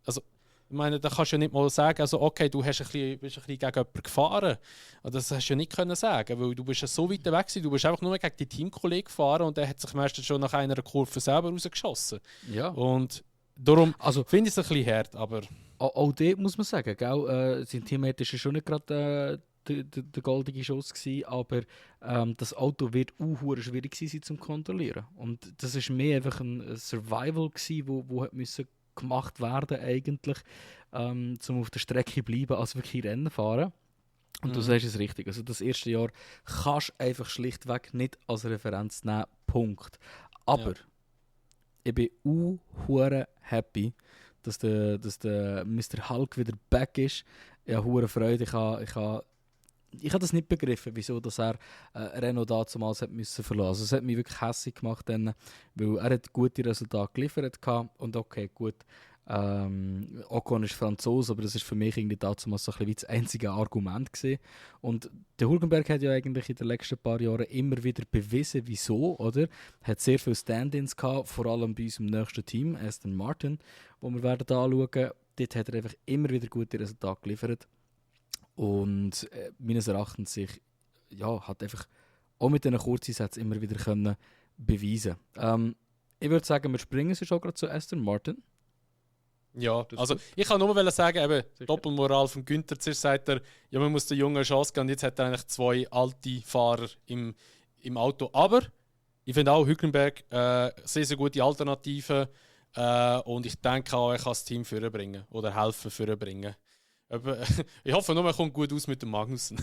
also ich meine, da kannst du ja nicht mal sagen, also okay, du bist ein bisschen gegen jemanden gefahren. Das hast du ja nicht können sagen, weil du bist ja so weit weg gewesen, du bist einfach nur gegen die Teamkollegen gefahren und der hat sich meistens schon nach einer Kurve selber rausgeschossen.
Ja.
Und darum finde ich es ein bisschen hart, aber...
Auch dort muss man sagen, gell? Sein Teammate war schon nicht gerade der goldige Schuss gewesen, aber das Auto wird schwierig sein zum Kontrollieren. Und das war mehr einfach ein Survival gewesen, wo müssen gemacht werden eigentlich, um auf der Strecke zu bleiben, als wirklich Rennen fahren. Und du sagst es richtig, also das erste Jahr kannst du einfach schlichtweg nicht als Referenz nehmen, Punkt. Aber ich bin happy, dass der Mr. Hulk wieder back ist. Ich habe hure Freude, ich habe das nicht begriffen, wieso dass er Renault damals hat müssen verlassen. Also es hat mich wirklich hässlich gemacht, weil er hat gute Resultate geliefert hatte. Und okay, gut, Ocon ist Franzose, aber das ist für mich irgendwie damals so ein bisschen wie das einzige Argument gewesen. Und der Hülkenberg hat ja eigentlich in den letzten paar Jahren immer wieder bewiesen, wieso, oder? Hat sehr viele Stand-ins gehabt, vor allem bei unserem nächsten Team, Aston Martin, wo wir werden anschauen. Dort hat er einfach immer wieder gute Resultate geliefert. Und meines Erachtens sich hat einfach auch mit diesen Kurzeinsätzen immer wieder können beweisen. Ich würde sagen, wir springen schon gerade zu Aston Martin.
Ja, also ich kann nur sagen, eben, Doppelmoral von Günther. Zuerst sagt er, ja, man muss der Jungen eine Chance geben und jetzt hat er eigentlich 2 alte Fahrer im Auto. Aber ich finde auch Hülkenberg sehr, sehr gute Alternative und ich denke auch, er kann das Team vorbringen oder helfen vorbringen. Ich hoffe nur, er kommt gut aus mit dem Magnussen.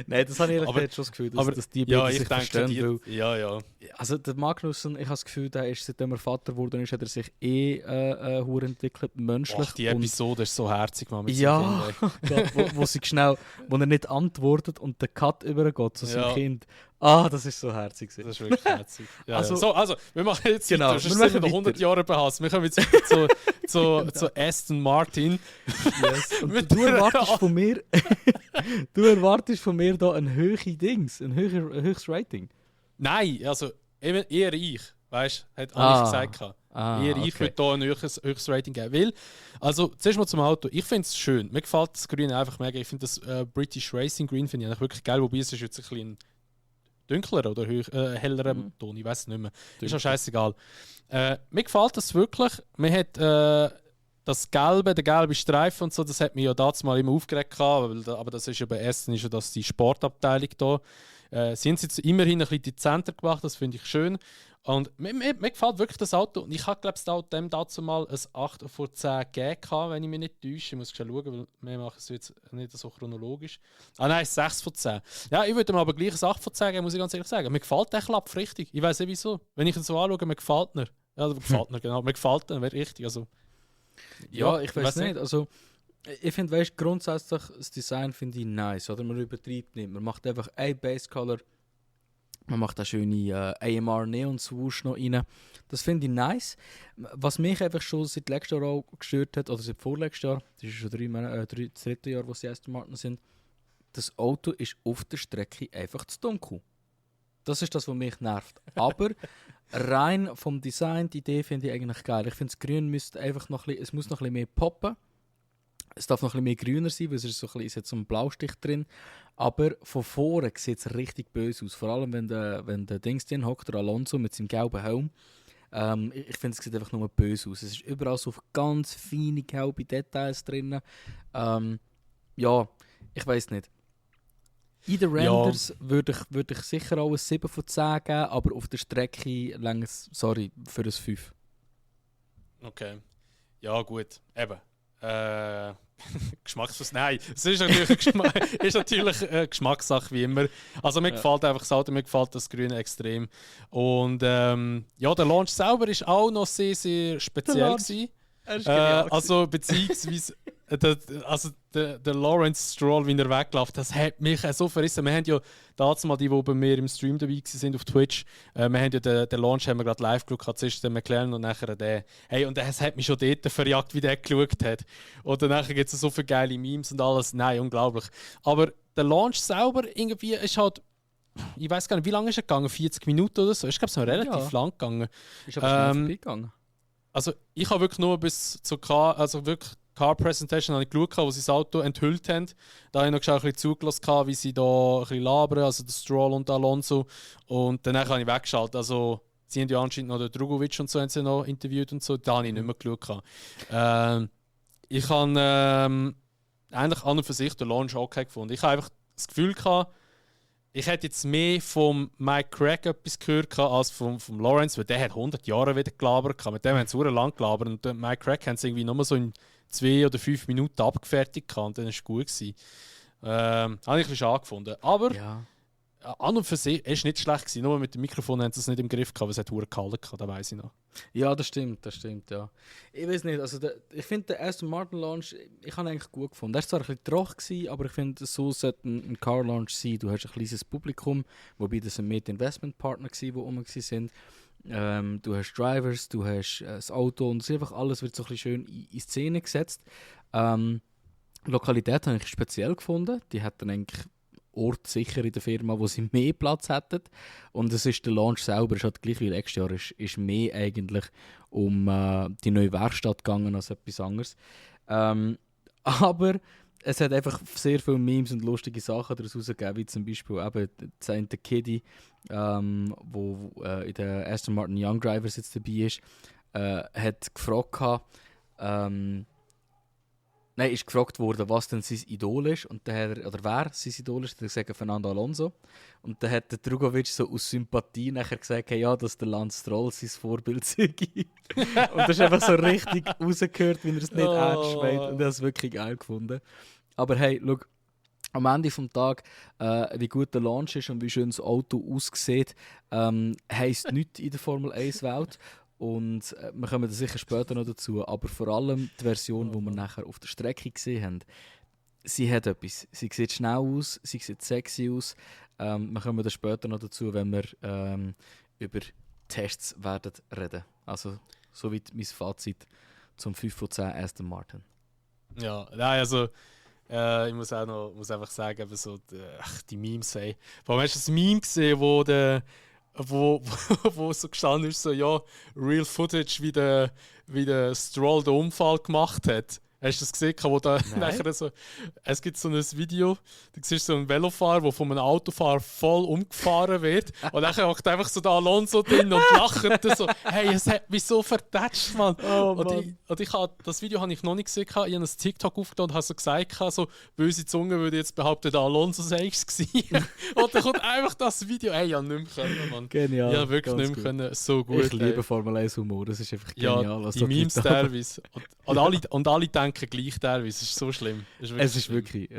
Nein, das habe ich ehrlich schon das Gefühl, dass die beiden sich verstehen.
Ja.
Also der Magnussen, ich habe das Gefühl, der ist, seitdem er Vater geworden ist, hat er sich entwickelt, menschlich.
Die Episode ist so herzig, man, mit
seinem Kind. wo er nicht antwortet und der Cut übergeht zu seinem Kind. Das ist so herzig.
Das ist wirklich herzig. Ja,
Also-
also, wir machen jetzt
Genau,
weiter,
wir
sonst
machen
sind wir noch
weiter.
100 Jahre behasst. Wir kommen jetzt weiter zu Aston Martin.
Yes. Und
Mit
du
der-
erwartest von mir, da ein höchstes Rating.
Nein, also eher ich, weißt du, hat
Ah.
Anni gesagt. Eher ich würde hier ein höchstes Rating geben. Weil, also zuerst mal zum Auto. Ich finde es schön. Mir gefällt das Grün einfach mega. Ich finde das British Racing Green finde ich eigentlich wirklich geil. Wobei es ist jetzt ein bisschen dunkler oder hellerer Ton. Ich weiß es nicht mehr. Ist auch scheißegal. Mir gefällt das wirklich. Man hat den gelben Streifen und so, das hat mich ja damals mal immer aufgeregt gehabt, aber das ist ja bei Aston ist ja das die Sportabteilung da. Sie haben es jetzt immerhin ein bisschen dezenter gemacht, das finde ich schön. Und mir gefällt wirklich das Auto. Und ich habe, glaube ich, dem dazu mal ein 8 von 10 gegeben, wenn ich mich nicht täusche. Ich muss schnell schauen, weil wir machen es jetzt nicht so chronologisch. Nein, ein 6 von 10. Ja, ich würde ihm aber gleich ein 8 von 10 geben, muss ich ganz ehrlich sagen. Mir gefällt der Klapp richtig. Ich weiß nicht wieso. Wenn ich ihn so anschaue, mir gefällt er. Ja, gefällt mir, genau. Mir gefällt er, wäre richtig. Also,
Ja, ich weiß nicht. Also, ich finde, weißt, grundsätzlich das Design finde ich nice. Oder? Man übertreibt nicht. Man macht einfach ein Base Color. Man macht eine schöne AMR Neon Swoosh noch rein. Das finde ich nice. Was mich einfach schon seit letztem Jahr auch gestört hat, oder seit vorletztem Jahr, das ist schon das dritte Jahr, wo sie Aston Martin sind, das Auto ist auf der Strecke einfach zu dunkel. Das ist das, was mich nervt. Aber rein vom Design, die Idee finde ich eigentlich geil. Ich finde, das Grün müsste einfach noch es muss noch ein bisschen mehr poppen. Es darf noch ein bisschen mehr grüner sein, weil es ist so ein bisschen, ist jetzt so ein Blaustich drin. Aber von vorne sieht es richtig böse aus. Vor allem, wenn der Dings drin hockt, der Alonso mit seinem gelben Helm. Ich finde, es sieht einfach nur böse aus. Es ist überall so ganz feine gelbe Details drin. Ja, ich weiß nicht. In den Renders würde ich sicher auch ein 7 von 10 geben, aber auf der Strecke länge es, sorry, für ein 5.
okay. Ja, gut. Eben. Nein, es ist natürlich eine Geschmackssache wie immer. Also mir gefällt einfach das Auto, mir gefällt das Grüne extrem. Und der Launch selber ist auch noch sehr, sehr speziell gewesen. Also beziehungsweise der Lawrence Stroll, wie er weggelaufen, das hat mich so verrissen. Wir haben ja damals mal die bei mir im Stream dabei sind auf Twitch, wir haben ja den Launch haben wir gerade live geschaut, zuerst den McLaren und nachher den. Hey, und es hat mich schon dort verjagt, wie der geschaut hat. Oder nachher gibt es so viele geile Memes und alles. Nein, unglaublich. Aber der Launch selber irgendwie ist halt, ich weiß gar nicht, wie lange ist er gegangen? 40 Minuten oder so? Ich glaube, es ist noch relativ lang gegangen.
Ist aber schnell vorbeigegangen.
Also ich habe wirklich nur bis zur Car Presentation geschaut, wo sie das Auto enthüllt haben. Da habe ich noch ein bisschen zugelassen, wie sie da ein bisschen labern, also der Stroll und der Alonso. Und danach habe ich weggeschaltet. Also sie haben ja anscheinend noch den Drogovic und so haben sie noch interviewt und so. Da habe ich nicht mehr geschaut. Ich habe eigentlich an und für sich den Launch okay gefunden. Ich habe einfach das Gefühl gehabt, ich hätte jetzt mehr vom Mike Crack etwas gehört als vom Lawrence, weil der hat 100 Jahre wieder gelabert. Mit dem haben sie lang gelabert und Mike Crack haben sie irgendwie nur so in 2 oder 5 Minuten abgefertigt und dann war es gut. Habe ich ein bisschen schade gefunden. Aber an und für sich war es nicht schlecht gewesen. Nur mit dem Mikrofon haben sie es nicht im Griff gehabt, aber es hat verdammt gehalten, das weiss ich noch.
Ja, das stimmt, ja. Ich weiß nicht, also ich finde den Aston Martin Launch, ich habe ihn eigentlich gut gefunden. Er war zwar ein bisschen trocken gewesen, aber ich finde, so sollte ein Car Launch sein. Du hast ein kleines Publikum, wobei das ein Investmentpartner waren, die rum waren. Du hast Drivers, du hast das Auto und es ist einfach alles wird so ein bisschen schön in Szene gesetzt. Lokalität habe ich speziell gefunden. Die hatten eigentlich ortssicher in der Firma, wo sie mehr Platz hätten. Und es ist der Launch selber, ist halt gleich wie letztes Jahr, ist mehr eigentlich um die neue Werkstatt gegangen als etwas anderes. Aber es hat einfach sehr viele Memes und lustige Sachen daraus rausgegeben, wie zum Beispiel eben der Kiddy, wo in der Aston Martin Young Drivers jetzt dabei ist, hat gefragt, ist gefragt worden, was denn sein Idol ist und oder wer sein Idol ist, der gesagt Fernando Alonso. Und dann hat der Drogovic so aus Sympathie nachher gesagt, hey, ja, dass der Lance Stroll sein Vorbild sei. Und das ist einfach so richtig rausgehört, wie er es nicht ernst meint. Und ich habe es wirklich geil gefunden. Aber hey, schau, am Ende des Tages, wie gut der Launch ist und wie schön das Auto aussieht, heisst nichts in der Formel 1 Welt. Und wir kommen da sicher später noch dazu, aber vor allem die Version, die wir nachher auf der Strecke gesehen haben, sie hat etwas. Sie sieht schnell aus, sie sieht sexy aus. Wir kommen dann später noch dazu, wenn wir über Tests werden reden. Also, soweit mein Fazit zum 5 von 10 Aston Martin.
Ja, nein, also ich muss einfach sagen, eben so die Memes, ey. Warum hast du das Meme gesehen, wo so gestanden ist, so ja, Real Footage, wie der Stroll den Unfall gemacht hat? Hast du das gesehen, wo da nachher so, es gibt so ein Video, da siehst du so einen Velofahrer, der von einem Autofahrer voll umgefahren wird und dann hockt einfach so der Alonso drin und lacht so, hey, es hat mich so vertätscht, Mann. Das Video habe ich noch nicht gesehen, ich habe ein TikTok aufgenommen und habe so gesagt, so böse Zunge würde jetzt behaupten, der Alonso sei es gewesen. Und dann kommt einfach das Video, hey, ich habe nicht mehr können, Mann.
Genial.
Ja, wirklich nicht mehr können, so gut.
Ich liebe Formel 1 Humor, das ist einfach genial.
Ja,
also,
die Memes teilweise. Und alle denken gleich teilweise. Es ist so schlimm.
Es ist wirklich.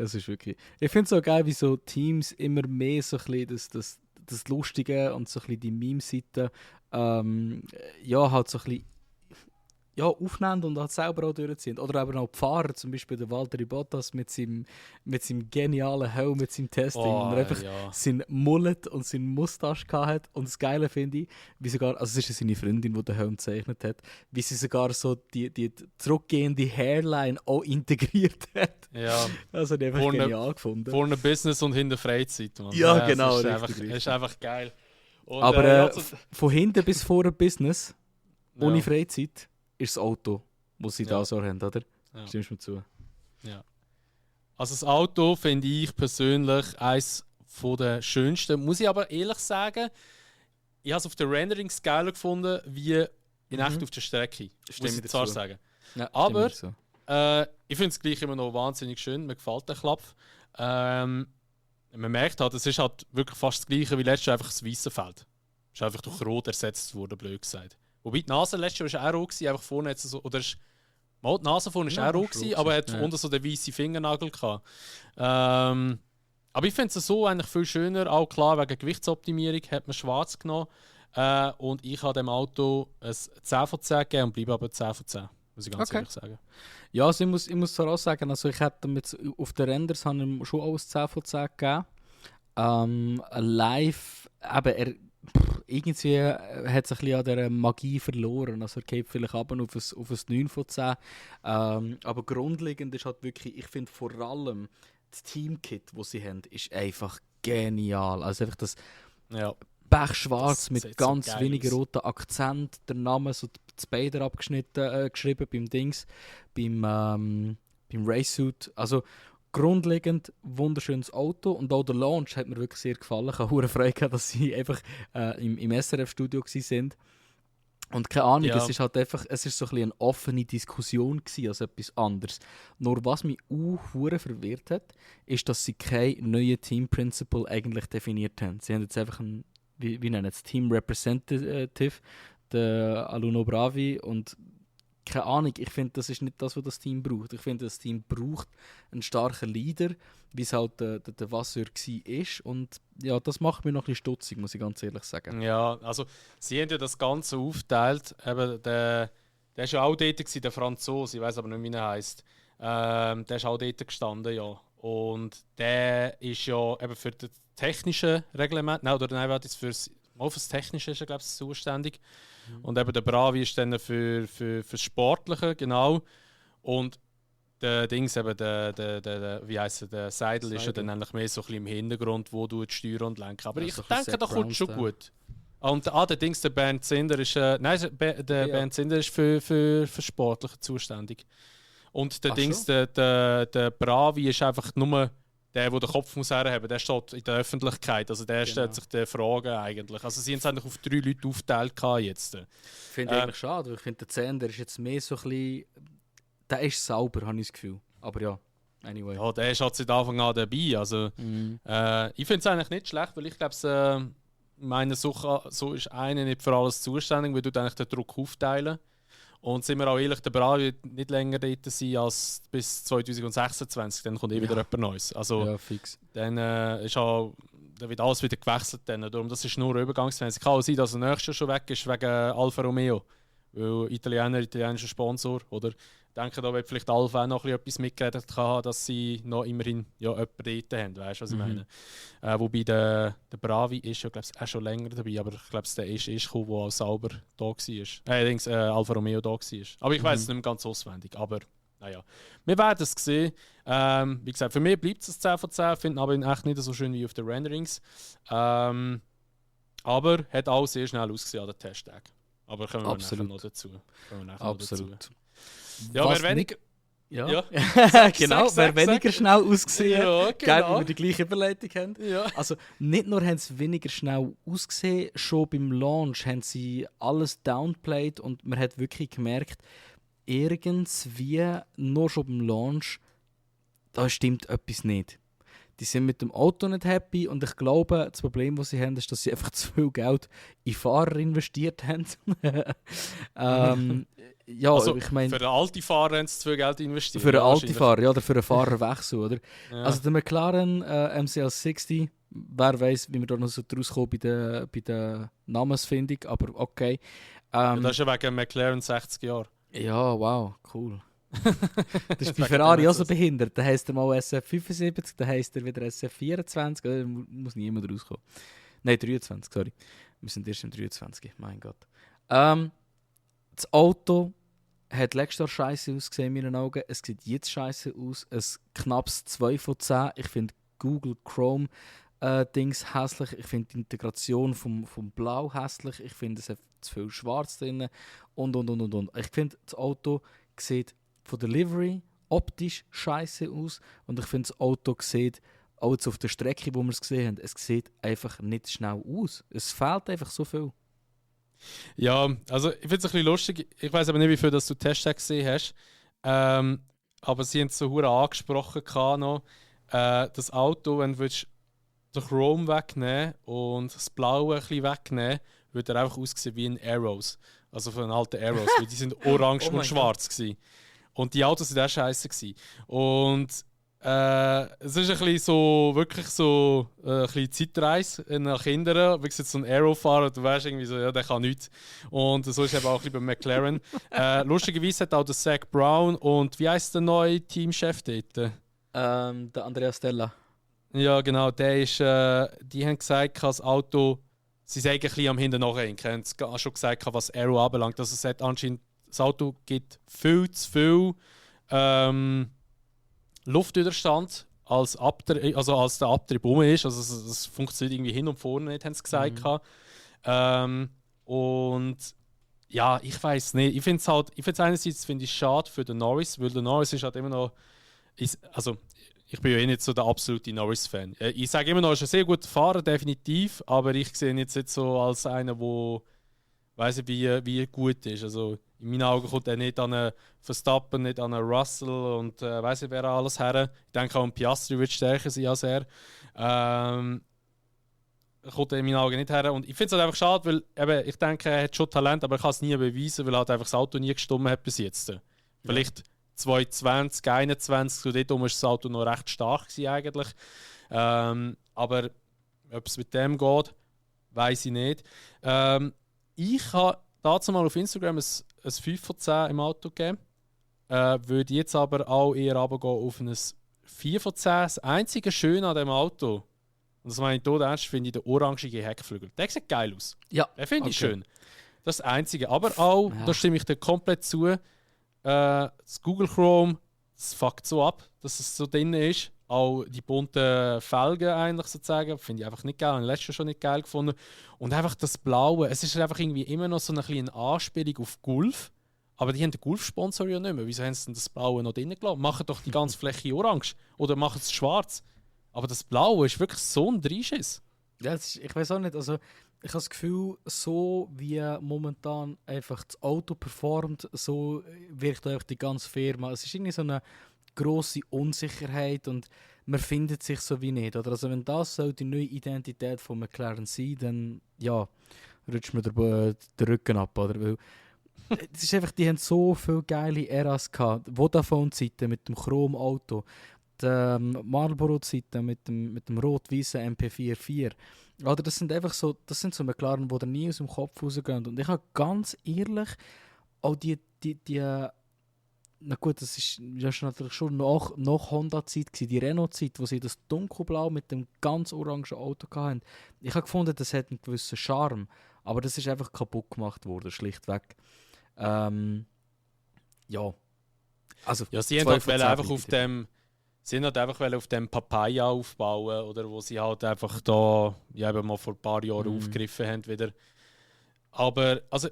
Ich finde es so geil, wie so Teams immer mehr so ein bisschen das Lustige und so ein bisschen die Meme-Seite halt so ein bisschen aufnehmen und halt selber auch durchziehen. Oder eben auch die Fahrer, zum Beispiel der Valtteri Bottas mit seinem genialen Helm, mit seinem Testing, und er einfach seinen Mullet und seinen Mustache hatte. Und das Geile finde ich, wie sogar, also es ist ja seine Freundin, die den Helm gezeichnet hat, wie sie sogar so die zurückgehende Hairline auch integriert hat.
Ja.
Das habe ich einfach genial gefunden.
Vorne Business und hinter Freizeit. Man.
Ja, genau.
Das ist einfach geil. Und,
aber von hinten bis vorne Business, ohne Freizeit, ist das Auto, das sie da so haben, oder? Ja. Stimmst du mir zu?
Ja. Also das Auto finde ich persönlich eines der schönsten. Muss ich aber ehrlich sagen, ich habe es auf den Renderings geiler gefunden, wie in echt auf der Strecke. Muss ich zwar sagen.
Ja,
aber ich finde es gleich immer noch wahnsinnig schön. Mir gefällt der Klapp. Man merkt halt, es ist halt wirklich fast das gleiche wie letztes Jahr, einfach das weiße Feld. Es ist einfach durch Rot ersetzt worden, blöd gesagt. Wobei die Nase letztes Jahr war auch rot, einfach vorne hat so, oder die Nase vorne war auch rot, aber er hat unten so den weißen Fingernagel gehabt. Aber ich finde es so eigentlich viel schöner, auch klar, wegen Gewichtsoptimierung hat man schwarz genommen. Und ich habe dem Auto ein 10 von 10 gegeben und bleibe aber 10 von 10, muss ich ganz ehrlich sagen.
Ja, also ich muss voraus sagen, also ich hätte mit, auf den Renders schon auch ein 10 von 10 gegeben. Live, eben, irgendwie hat es ein bisschen an dieser Magie verloren. Also er geht vielleicht ab auf ein 9 von 10. Aber grundlegend ist halt wirklich, ich finde vor allem das Teamkit, das sie haben, ist einfach genial. Also einfach das Pechschwarz mit ganz so wenigen roten Akzent, der Name so die Beine abgeschnitten, geschrieben beim Dings, beim Racesuit. Also grundlegend wunderschönes Auto und auch der Launch hat mir wirklich sehr gefallen. Ich habe hohe Freude gehabt, dass sie einfach im SRF-Studio waren. Und keine Ahnung, es ist halt einfach, es ist so ein bisschen eine offene Diskussion gewesen, als etwas anderes. Nur was mich hure verwirrt hat, ist, dass sie kein neues Team Principal eigentlich definiert haben. Sie haben jetzt einfach wie nennen es, Team Representative, der Aluno Bravi, und keine Ahnung, ich finde, das ist nicht das, was das Team braucht. Ich finde, das Team braucht einen starken Leader, wie es halt der Vasseur war. Und ja, das macht mich noch ein bisschen stutzig, muss ich ganz ehrlich sagen.
Ja, also sie haben ja das Ganze aufgeteilt. Eben der war ja auch dort gewesen, der Franzose, ich weiß aber nicht, wie er heisst. Der ist auch dort gestanden, ja. Und der ist ja eben für das technische Reglement, für das Technische ist er, glaube ich, zuständig. Und eben der Bravi ist dann für das Sportliche, genau. Und der Dings, eben wie heisst er, der Seidel ist ja dann eigentlich mehr so ein bisschen im Hintergrund, wo du steuern und lenken. Aber ja, ich denke, da kommt schon gut. Und der Dings, der Bernd Zinder ist, Bernd Zinder ist für Sportliche zuständig. Und der Dings, der Bravi ist einfach nur der den Kopf muss haben, der steht in der Öffentlichkeit. Also der stellt sich die Fragen eigentlich. Also sie haben es eigentlich auf 3 Leute aufgeteilt jetzt.
Finde ich eigentlich schade, weil ich finde, der Zehnder ist jetzt mehr so ein bisschen... Der ist sauber, habe ich das Gefühl. Aber ja, anyway.
Ja, der ist halt seit Anfang an dabei. Also, ich finde es eigentlich nicht schlecht, weil ich glaube, so ist einer nicht für alles zuständig, weil du eigentlich den Druck aufteilen. Und sind wir auch ehrlich, der Bravi wird nicht länger dort sein als bis 2026, dann kommt wieder jemand Neues. Also,
ja, fix.
Dann wird alles wieder gewechselt. Darum, das ist nur eine Übergangsphase. Es kann auch sein, dass er nächstes Jahr schon weg ist wegen Alfa Romeo. weil italienischer Sponsor, oder? Ich denke, da wird vielleicht Alfa auch noch etwas mitgeredet haben, dass sie noch immerhin ja, jemanden dort haben, weißt du, was ich meine? Wobei der Bravi ist ja, glaube ich, auch schon länger dabei, aber ich glaube, der ist gekommen, der auch sauber da war. Allerdings Alfa Romeo da war. Aber ich weiß es nicht mehr ganz auswendig, aber naja. Wir werden es sehen. Wie gesagt, für mich bleibt es 10 von 10, finde aber ihn echt nicht so schön wie auf den Renderings. Aber hat auch sehr schnell ausgesehen an den Testtag. Aber kommen wir nachher noch dazu.
Absolut.
Ja, wer weniger...
Ja.
Genau,
wer weniger schnell ausgesehen,
ja,
geil,
genau.
wir die gleiche Überleitung haben.
Ja.
Also nicht nur haben sie weniger schnell ausgesehen, schon beim Launch haben sie alles downplayed und man hat wirklich gemerkt, irgendwie nur schon beim Launch, da stimmt etwas nicht. Die sind mit dem Auto nicht happy und ich glaube, das Problem, das sie haben, ist, dass sie einfach zu viel Geld in Fahrer investiert haben. Ja,
also,
ich meine...
Für einen alten Fahrer haben sie zu viel Geld investiert.
Für einen alten Fahrer, ja, oder für einen Fahrerwechsel, oder?
Ja.
Also der McLaren MCL60, wer weiß, wie wir da noch so draus kommen bei der Namensfindung, aber okay.
Ja, das ist ja wegen McLaren 60 Jahre.
Ja, wow, cool. Das ist bei Ferrari auch so behindert. Da heisst er mal SF75, da heisst er wieder SF24. Da muss niemand rauskommen. Nein, 23, sorry. Wir sind erst im 23, mein Gott. Das Auto hat letztes Jahr scheiße ausgesehen in meinen Augen. Es sieht jetzt scheiße aus. Ein knappes 2 von 10. Ich finde Google Chrome Dings hässlich. Ich finde die Integration vom Blau hässlich. Ich finde, es hat zu viel Schwarz drin. Und. Ich finde, das Auto sieht von der Livery optisch scheiße aus. Und ich finde, das Auto sieht, auch jetzt auf der Strecke, wo wir es gesehen haben, es sieht einfach nicht schnell aus. Es fehlt einfach so viel.
Ja, also ich finde es ein bisschen lustig. Ich weiß aber nicht, wie viel das du Testtag gesehen hast. Aber sie haben es so hure angesprochen noch. Das Auto, wenn du den Chrome wegnehmen und das Blaue ein bisschen wegnehmen, würde er einfach aussehen wie ein Arrows. Also von den alten Arrows, weil die sind orange und schwarz gewesen. Und die Autos waren auch scheiße gewesen. Und es ist ein bisschen so, wirklich so ein bisschen Zeitreise nach Kindern. Wie gesagt, so ein Aero-Fahrer, du weißt irgendwie so, ja, der kann nichts. Und so ist es eben auch ein bisschen bei McLaren. Lustigerweise hat auch der Zach Brown und wie heisst der neue Teamchef dort?
Der Andrea Stella.
Ja, genau, der ist, die haben gesagt, das Auto, sie sagen ein bisschen am Hinten nachher. Sie haben schon gesagt, was Aero anbelangt. Also es hat anscheinend, das Auto gibt viel zu viel Luftwiderstand, als der Abtrieb rum ist. Also es funktioniert irgendwie hin und vorne nicht, haben sie gesagt. Und ja, ich weiß nicht. Ich finde es einerseits schade für den Norris, weil der Norris ist halt immer noch. Also, ich bin ja eh nicht so der absolute Norris-Fan. Ich sage immer noch, er ist ein sehr guter Fahrer, definitiv, aber ich sehe ihn jetzt nicht so als einer, der weiss nicht, wie er gut ist. Also, in meinen Augen kommt er nicht an einen Verstappen, nicht an einen Russell und weiss nicht, wer alles her. Ich denke auch an Piastri wird stärker sein als er. Kommt er in meinen Augen nicht her. Und ich finde es halt einfach schade, weil eben, ich denke, er hat schon Talent, aber er kann es nie beweisen, weil er halt einfach das Auto nie gestimmt hat bis jetzt. Ja. Vielleicht 2020, 2021, so dort war das Auto noch recht stark gewesen, eigentlich. Aber ob es mit dem geht, weiss ich nicht. Ich habe dazu mal auf Instagram ein 5 von 10 im Auto gegeben. Würde jetzt aber auch eher runtergehen auf ein 4 von 10. Das einzige Schöne an diesem Auto, und das meine ich tot ernst, finde ich den orangige Heckflügel. Der sieht geil aus.
Ja.
Den finde ich schön. Das ist das Einzige. Aber auch, da stimme ich dir komplett zu, das Google Chrome, das fuckt so ab, dass es so drin ist. Auch die bunten Felgen eigentlich sozusagen, finde ich einfach nicht geil. Ich habe letztes Jahr schon nicht geil gefunden. Und einfach das Blaue, es ist einfach irgendwie immer noch so eine kleine Anspielung auf Golf. Aber die haben den Golf-Sponsor ja nicht mehr. Wieso haben sie denn das Blaue noch drin gelassen? Machen doch die ganze Fläche orange. Oder machen es schwarz. Aber das Blaue ist wirklich so ein Dreischiss.
Ja, ich weiß auch nicht. Also, ich habe das Gefühl, so wie momentan einfach das Auto performt, so wirkt auch die ganze Firma. Es ist irgendwie so eine grosse Unsicherheit und man findet sich so wie nicht. Oder? Also wenn das so die neue Identität von McLaren sein, dann ja, rutscht mir den Rücken ab. Oder? Weil es ist einfach, die haben so viele geile Eras gehabt. Vodafone-Zeiten mit dem Chrom-Auto, die Marlboro-Zeiten mit dem rot-weißen MP44. Oder das sind einfach so, das sind so McLaren, die da nie aus dem Kopf rausgehen. Und ich habe ganz ehrlich, auch die na gut, das ist ja schon natürlich schon nach Honda-Zeit gewesen, die Renault-Zeit, wo sie das dunkelblau mit dem ganz orangen Auto hatten. Ich habe gefunden, das hat einen gewissen Charme, aber das ist einfach kaputt gemacht worden, schlichtweg. Ja. Also,
Ja, sie haben halt einfach auf dem... Sie haben halt einfach auf dem Papaya aufbauen, oder wo sie halt einfach da ja, eben mal vor ein paar Jahren aufgegriffen haben wieder. Aber, also,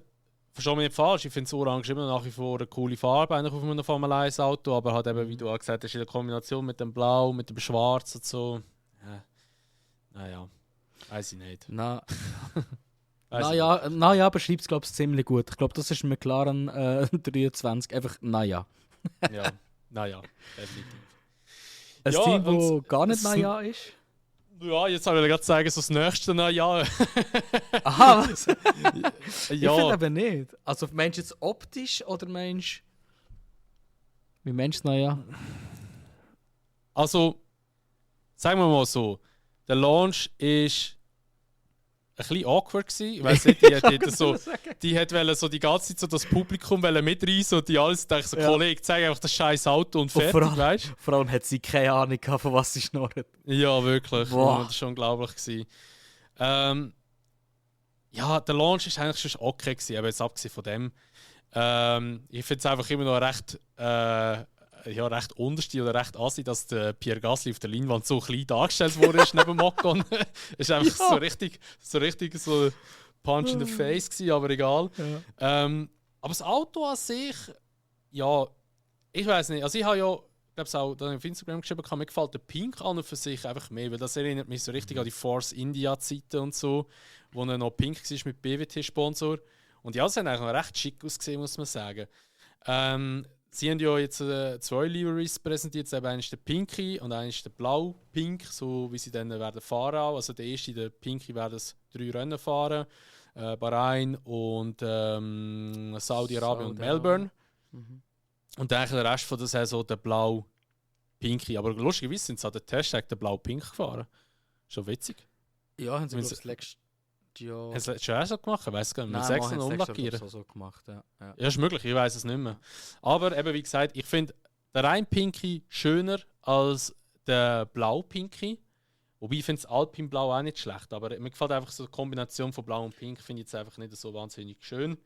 verstehe mich nicht falsch, ich finde das Orange immer nach wie vor eine coole Farbe eigentlich auf einem Formel 1 Auto, aber halt eben, wie du auch gesagt hast, in der Kombination mit dem Blau, mit dem Schwarz und so. Ja. Naja, weiß ich nicht.
Naja, beschreibt es, glaube ich, ziemlich gut. Ich glaube, das ist ein McLaren 23. Einfach naja.
Ja, naja, definitiv.
Ein Team, das gar nicht naja ist?
Ja, jetzt habe ich gerade sagen, so das nächste Naja.
Aha, was?
Ja.
Ich finde aber nicht. Also meinst du jetzt optisch oder meinst du... Wie meinst du naja?
Also, sagen wir mal so, der Launch ist ein bisschen awkward gewesen. Ich weiss nicht, die hat so die ganze Zeit so das Publikum mitreißen und die alles denken so, Kollege, zeig einfach das scheiß Auto und fertig, weißt du?
Vor allem hat sie keine Ahnung gehabt, von was sie schnurrt.
Ja, wirklich. Boah. Das war schon unglaublich gewesen. Ja, der Launch war eigentlich schon okay gewesen, aber jetzt abgesehen von dem. Ich finde es einfach immer noch recht unterste oder recht assi, dass der Pierre Gasly auf der Leinwand so klein dargestellt wurde neben Ocon. Es war einfach so richtig so Punch in the Face gewesen, aber egal. Ja. Aber das Auto an sich, ja, ich weiß nicht. Also ich habe ja, ich glaube es auch dann auf Instagram geschrieben, mir gefällt der Pink an und für sich einfach mehr, weil das erinnert mich so richtig an die Force India Zeiten und so, wo er noch pink war mit BWT-Sponsor. Und ja, es hat eigentlich noch recht schick ausgesehen, muss man sagen. Sie haben ja jetzt 2 Liveries präsentiert, einer ist der Pinky und einer ist der Blau-Pink, so wie sie dann werden fahren auch. Also der erste, der Pinky, werden 3 Rennen fahren, Bahrain und Saudi-Arabien und Melbourne. Mhm. Und dann der Rest von der Saison der Blau-Pinky. Aber lustigerweise sind sie an der Testtag der Blau-Pink gefahren. Schon witzig.
Ja, haben sie das letzte Jahr...
Hast du das schon so gemacht? Ich weiß gar nicht. Mit 6 umlackieren.
So gemacht, ja.
Ja, ist möglich, ich weiß es nicht mehr. Aber eben, wie gesagt, ich finde der rein Pinky schöner als der Blau-Pinky. Wobei ich finde das Alpin-Blau auch nicht schlecht. Aber mir gefällt einfach so die Kombination von Blau und Pink, finde ich jetzt einfach nicht so wahnsinnig schön.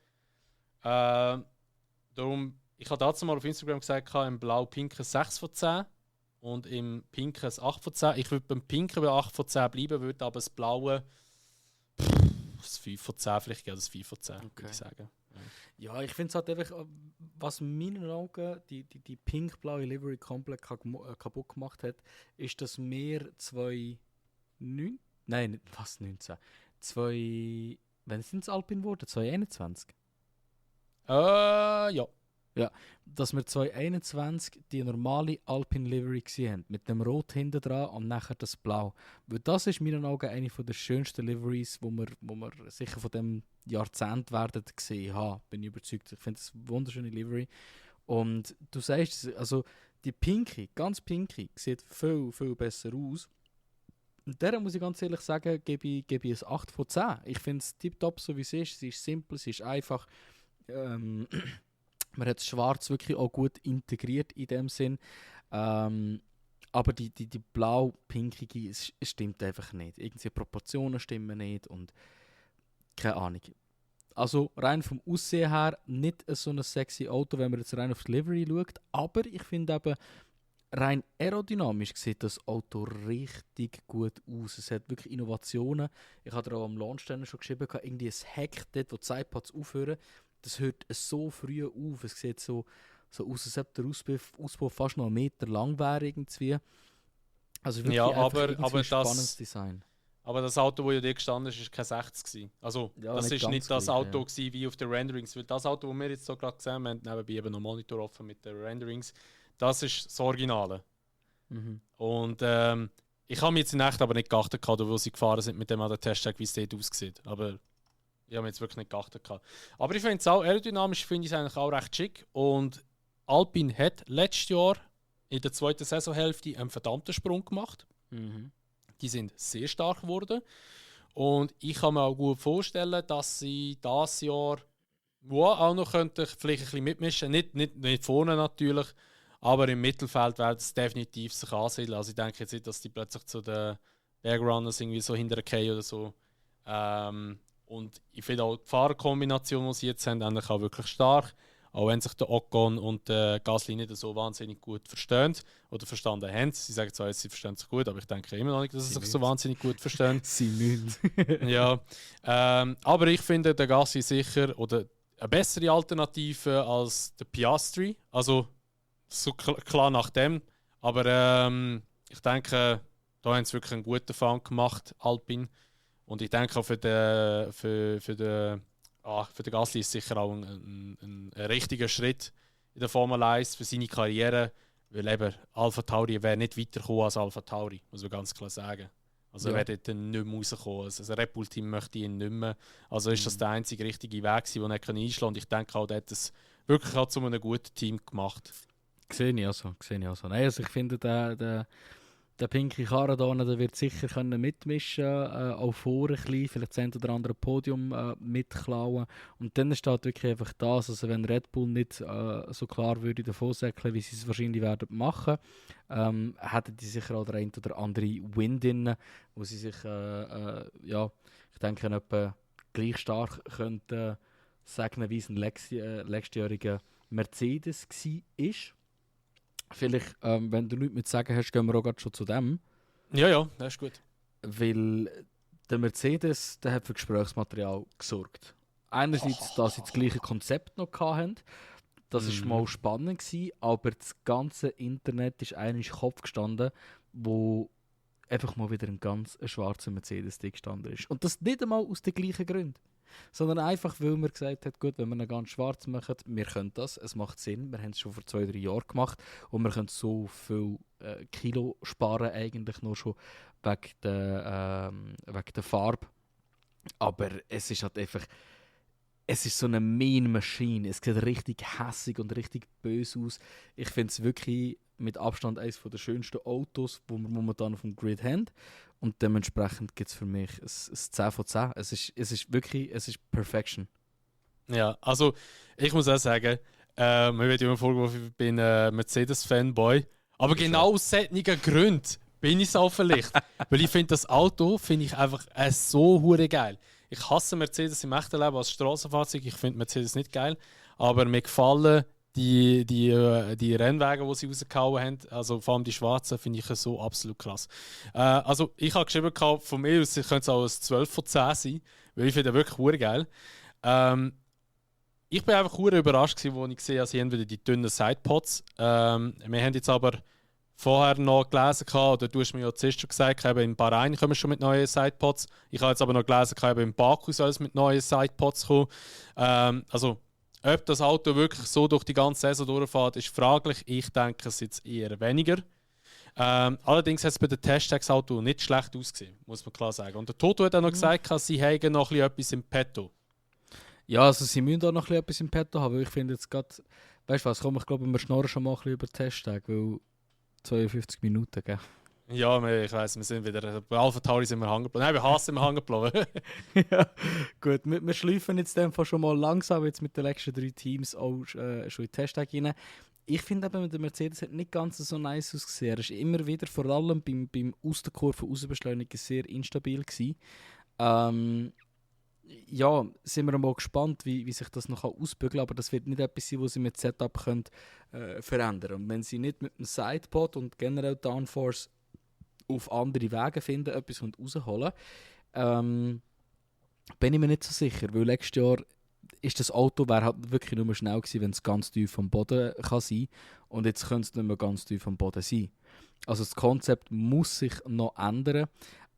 Darum, ich habe dazu mal auf Instagram gesagt, im Blau-Pink ein 6 von 10 und im Pink ein 8 von 10. Ich würde beim Pinken bei 8 von 10 bleiben, würde aber das Blaue das 5 von 10 vielleicht geben, das 4 von 10, würde ich sagen.
Ja, ich finde es halt einfach, was in meinen Augen die pink-blaue Livery komplett kaputt gemacht hat, ist, dass wir 19... Nein, was 19? Wann sind es Alpin geworden? 2021?
Ja.
Ja, dass wir 2021 die normale Alpine Livery gesehen haben, mit dem Rot hinten dran und nachher das Blau. Weil das ist in meinen Augen eine der schönsten Liveries, wo wir sicher von dem Jahrzehnt werden gesehen haben. Bin ich überzeugt. Ich finde das eine wunderschöne Livery. Und du sagst, also die Pinky, ganz Pinky, sieht viel, viel besser aus. Und der muss ich ganz ehrlich sagen, gebe ich ein 8 von 10. Ich finde es tiptop, so wie es ist. Sie ist simpel, sie ist einfach. Man hat das Schwarz wirklich auch gut integriert in dem Sinn. Aber die blau-pinkige, es stimmt einfach nicht. Irgendwie Proportionen stimmen nicht und keine Ahnung. Also rein vom Aussehen her nicht so ein sexy Auto, wenn man jetzt rein auf die Livery schaut. Aber ich finde eben, rein aerodynamisch sieht das Auto richtig gut aus. Es hat wirklich Innovationen. Ich habe auch am Launch schon geschrieben, irgendwie ein Heck dort, wo die Sidepads aufhören. Das hört so früh auf. Es sieht so aus, als ob der Ausbau fast noch 1 Meter lang wäre. Irgendwie. Also wirklich
aber
ein spannendes Design.
Aber das Auto, das ja dir gestanden ist, war kein 60 gewesen. Also, ja, das ist nicht das Auto gewesen, wie auf den Renderings. Weil das Auto, das wir jetzt so gerade gesehen haben, wir haben nebenbei eben noch Monitor offen mit den Renderings, das ist das Originale. Mhm. Und ich habe mir jetzt in echt aber nicht geachtet, wo sie gefahren sind mit dem an der Testtag, wie es dort aussieht. Aber ich habe mir jetzt wirklich nicht geachtet. Aber ich finde es auch aerodynamisch, finde ich es eigentlich auch recht schick. Und Alpine hat letztes Jahr in der 2. Saisonhälfte einen verdammten Sprung gemacht. Mhm. Die sind sehr stark geworden. Und ich kann mir auch gut vorstellen, dass sie dieses Jahr wo auch noch könnte vielleicht ein bisschen mitmischen. Nicht vorne natürlich, aber im Mittelfeld werden es definitiv sich ansiedeln. Also ich denke jetzt nicht, dass die plötzlich zu den Bergrunners irgendwie so hintergehen oder so. Und ich finde auch die Fahrerkombination, die sie jetzt haben, eigentlich auch wirklich stark. Auch wenn sich der Ocon und der Gasly nicht so wahnsinnig gut verstehen oder verstanden haben. Sie sagen zwar, sie verstehen sich gut, aber ich denke immer noch nicht, dass sie sich so wahnsinnig gut verstehen.
Sie müssen.
Ja, aber ich finde der Gasly sicher oder eine bessere Alternative als der Piastri. Also so klar nach dem. Aber ich denke, da haben sie wirklich einen guten Fang gemacht, Alpine. Und ich denke auch für den Gasly ist sicher auch ein richtiger Schritt in der Formel 1 für seine Karriere. Weil eben Alpha Tauri wäre nicht weitergekommen als Alpha Tauri, muss man ganz klar sagen. Also er wäre dort nicht mehr rausgekommen. Also das Red Bull-Team möchte ihn nicht mehr. Also ist das der einzige richtige Weg, den er einschlagen konnte. Und ich denke auch, der hat es wirklich auch zu einem guten Team gemacht.
Sehe ich auch so. Nein, also ich finde, der pinke Karren da der wird sicher können mitmischen auch vor ein bisschen, vielleicht das ein oder andere Podium mitklauen. Und dann steht wirklich einfach das, also wenn Red Bull nicht so klar würde davon säckeln, wie sie es wahrscheinlich werden machen, hätten die sicher auch der ein oder andere Win drin, wo sie sich, ich denke, etwa gleich stark könnten sagen, wie es ein letztjähriger Mercedes war. Vielleicht, wenn du nichts mit sagen hast, gehen wir auch gerade schon zu dem.
Ja, das ist gut.
Weil der Mercedes, der hat für Gesprächsmaterial gesorgt. Einerseits, dass sie das gleiche Konzept noch hatten. Das war mal spannend gewesen, aber das ganze Internet ist eigentlich Kopf gestanden, wo einfach mal wieder ein ganz schwarzer Mercedes gestanden ist. Und das nicht einmal aus den gleichen Gründen. Sondern einfach, weil man gesagt hat, gut, wenn wir ihn ganz schwarz machen, wir können das, es macht Sinn, wir haben es schon vor 2-3 Jahren gemacht und wir können so viel Kilo sparen eigentlich nur schon wegen der Farbe. Aber es ist halt einfach, es ist so eine Mean Machine, es sieht richtig hässig und richtig böse aus. Ich finde es wirklich mit Abstand eines der schönsten Autos, die wir momentan auf dem Grid haben. Und dementsprechend gibt es für mich ein 10 von 10. Es ist wirklich, es ist Perfection.
Ja, also ich muss auch sagen, mir wird immer vorgeworfen, ich bin Mercedes-Fanboy. Aber genau aus solchen Gründen bin ich es auch vielleicht. Weil ich finde, das Auto finde ich einfach so hure geil. Ich hasse Mercedes im echten Leben als Strassenfahrzeug. Ich finde Mercedes nicht geil. Aber mir gefallen die Rennwagen, die sie rausgehauen haben, also vor allem die schwarzen, finde ich so absolut krass. Also ich habe geschrieben, von mir aus könnte es auch ein 12 von 10 sein, weil ich finde wirklich hure geil. Ich bin einfach hure überrascht gewesen, als ich gesehen habe, sie haben wieder die dünnen Sidepods. Wir haben jetzt aber vorher noch gelesen, oder du hast mir ja zuerst schon gesagt, eben in Bahrain kommen schon mit neuen Sidepods. Ich habe jetzt aber noch gelesen, eben in Baku soll es mit neuen Sidepods kommen. Also ob das Auto wirklich so durch die ganze Saison durchfährt, ist fraglich. Ich denke es jetzt eher weniger. Allerdings hat es bei den Testtags Auto nicht schlecht ausgesehen, muss man klar sagen. Und der Toto hat auch noch gesagt, sie haben noch etwas im Petto.
Ja, also sie müssen auch noch etwas im Petto haben, weil ich finde jetzt gerade, weißt du was, komm, ich glaube, wir schnorren schon mal ein bisschen über Testtag, weil 52 Minuten, gell?
Ja, ich weiss, wir sind wieder. Bei Alpha Tauri sind wir hängen geblieben. Nein, bei Haas sind wir hängen geblieben.
Ja, gut. Wir schleifen jetzt dem schon mal langsam jetzt mit den letzten 3 Teams auch schon in den Testtag rein. Ich finde eben, der Mercedes hat nicht ganz so nice ausgesehen. Er ist immer wieder, vor allem beim aus der Kurve rausbeschleunigen, sehr instabil gewesen. Ja, sind wir mal gespannt, wie sich das noch ausbügeln kann, aber das wird nicht etwas sein, was sie mit Setup können, verändern können. Und wenn sie nicht mit dem Sidepod und generell Downforce auf andere Wege finden, etwas rausholen, bin ich mir nicht so sicher, weil letztes Jahr ist das Auto halt wirklich nur schnell gewesen, wenn es ganz tief vom Boden kann sein, und jetzt könnte es nicht mehr ganz tief vom Boden sein. Also das Konzept muss sich noch ändern,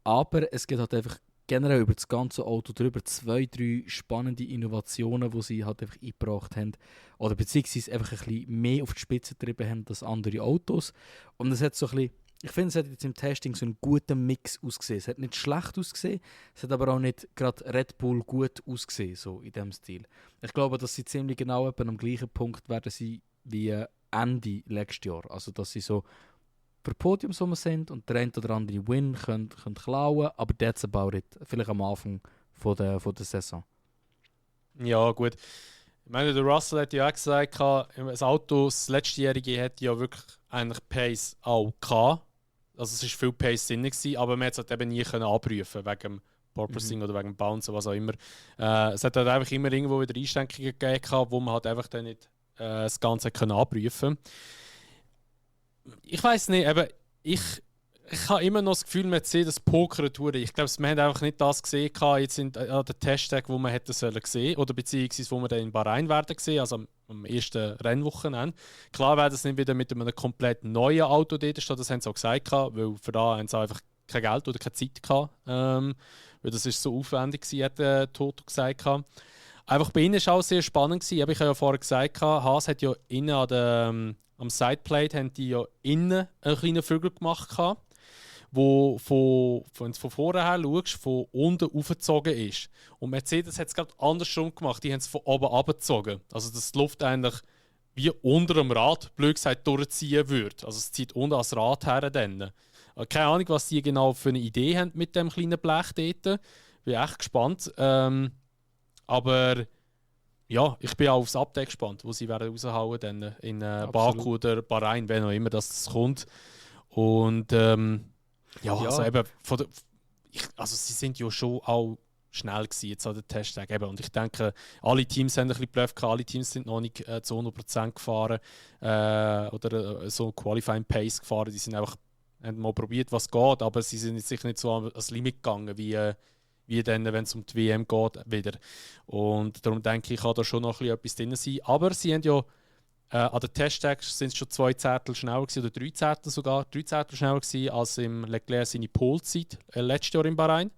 aber es geht halt einfach generell über das ganze Auto drüber 2-3 spannende Innovationen, die sie halt einfach eingebracht haben, oder beziehungsweise einfach ein bisschen mehr auf die Spitze getrieben haben als andere Autos. Und es hat so ein bisschen, ich finde, es hat jetzt im Testing so einen guten Mix ausgesehen. Es hat nicht schlecht ausgesehen, es hat aber auch nicht gerade Red Bull gut ausgesehen, so in diesem Stil. Ich glaube, dass sie ziemlich genau am gleichen Punkt werden sie wie Ende letztes Jahr. Also, dass sie so für Podium sind und der eine oder andere Win können klauen, aber that's about it. Vielleicht am Anfang von der Saison.
Ja, gut. Ich meine, der Russell hat ja auch gesagt, das Auto, das letztjährige, hat ja wirklich eigentlich Pace auch gehabt. Also es war viel Pace drin, aber man hat es halt eben nie können abrufen wegen dem Porpoising oder wegen dem Bounce oder was auch immer. Es hat halt einfach immer irgendwo wieder Einschränkungen gegeben, wo man halt einfach dann nicht das Ganze können abrufen. Ich weiß nicht, aber ich habe immer noch das Gefühl, Mercedes pokern durch. Ich glaube, wir haben einfach nicht das gesehen jetzt an den Testtag, wo man hätte sehen sollen, oder beziehungsweise wo wir dann in Bahrain werden sehen, also am ersten Rennwochenende. Klar wäre das nicht wieder mit einem komplett neuen Auto dort stehen, das haben sie auch gesagt, weil für da haben sie einfach kein Geld oder keine Zeit gehabt, weil das ist so aufwendig gewesen, hat Toto gesagt. Einfach bei ihnen war es auch sehr spannend gewesen. Ich habe ja vorher gesagt, Haas hat ja innen am Sideplate haben die ja innen einen kleinen Vögel gemacht, wo wenn du von vorne her schaust, von unten aufgezogen ist. Und Mercedes hat es gerade andersrum gemacht, die haben es von oben abgezogen. Also dass die Luft eigentlich wie unter dem Rad, blöd gesagt, durchziehen würde. Also es zieht unten ans Rad her. Dann. Keine Ahnung, was die genau für eine Idee haben mit dem kleinen Blech dort. Bin echt gespannt. Aber ja, ich bin auch aufs Update gespannt, wo sie werden raushauen dann in Baku oder Bahrain, wenn auch immer das kommt. Und also eben also sie sind ja schon auch schnell gewesen jetzt an den Testtag. Und ich denke, alle Teams haben ein bisschen Bluff gehabt, alle Teams sind noch nicht zu 100% gefahren oder so Qualifying Pace gefahren. Die sind einfach, haben mal probiert, was geht, aber sie sind sicher nicht so ans Limit gegangen, wie dann, wenn es um die WM geht, wieder. Und darum denke ich, kann da schon noch etwas drin sein. Aber sie haben ja an den Testtags sind es schon 2 Zehntel schneller gewesen, oder 3 Zehntel sogar, 3 Zehntel schneller gewesen als im Leclerc seine Polezeit letztes Jahr in Bahrain.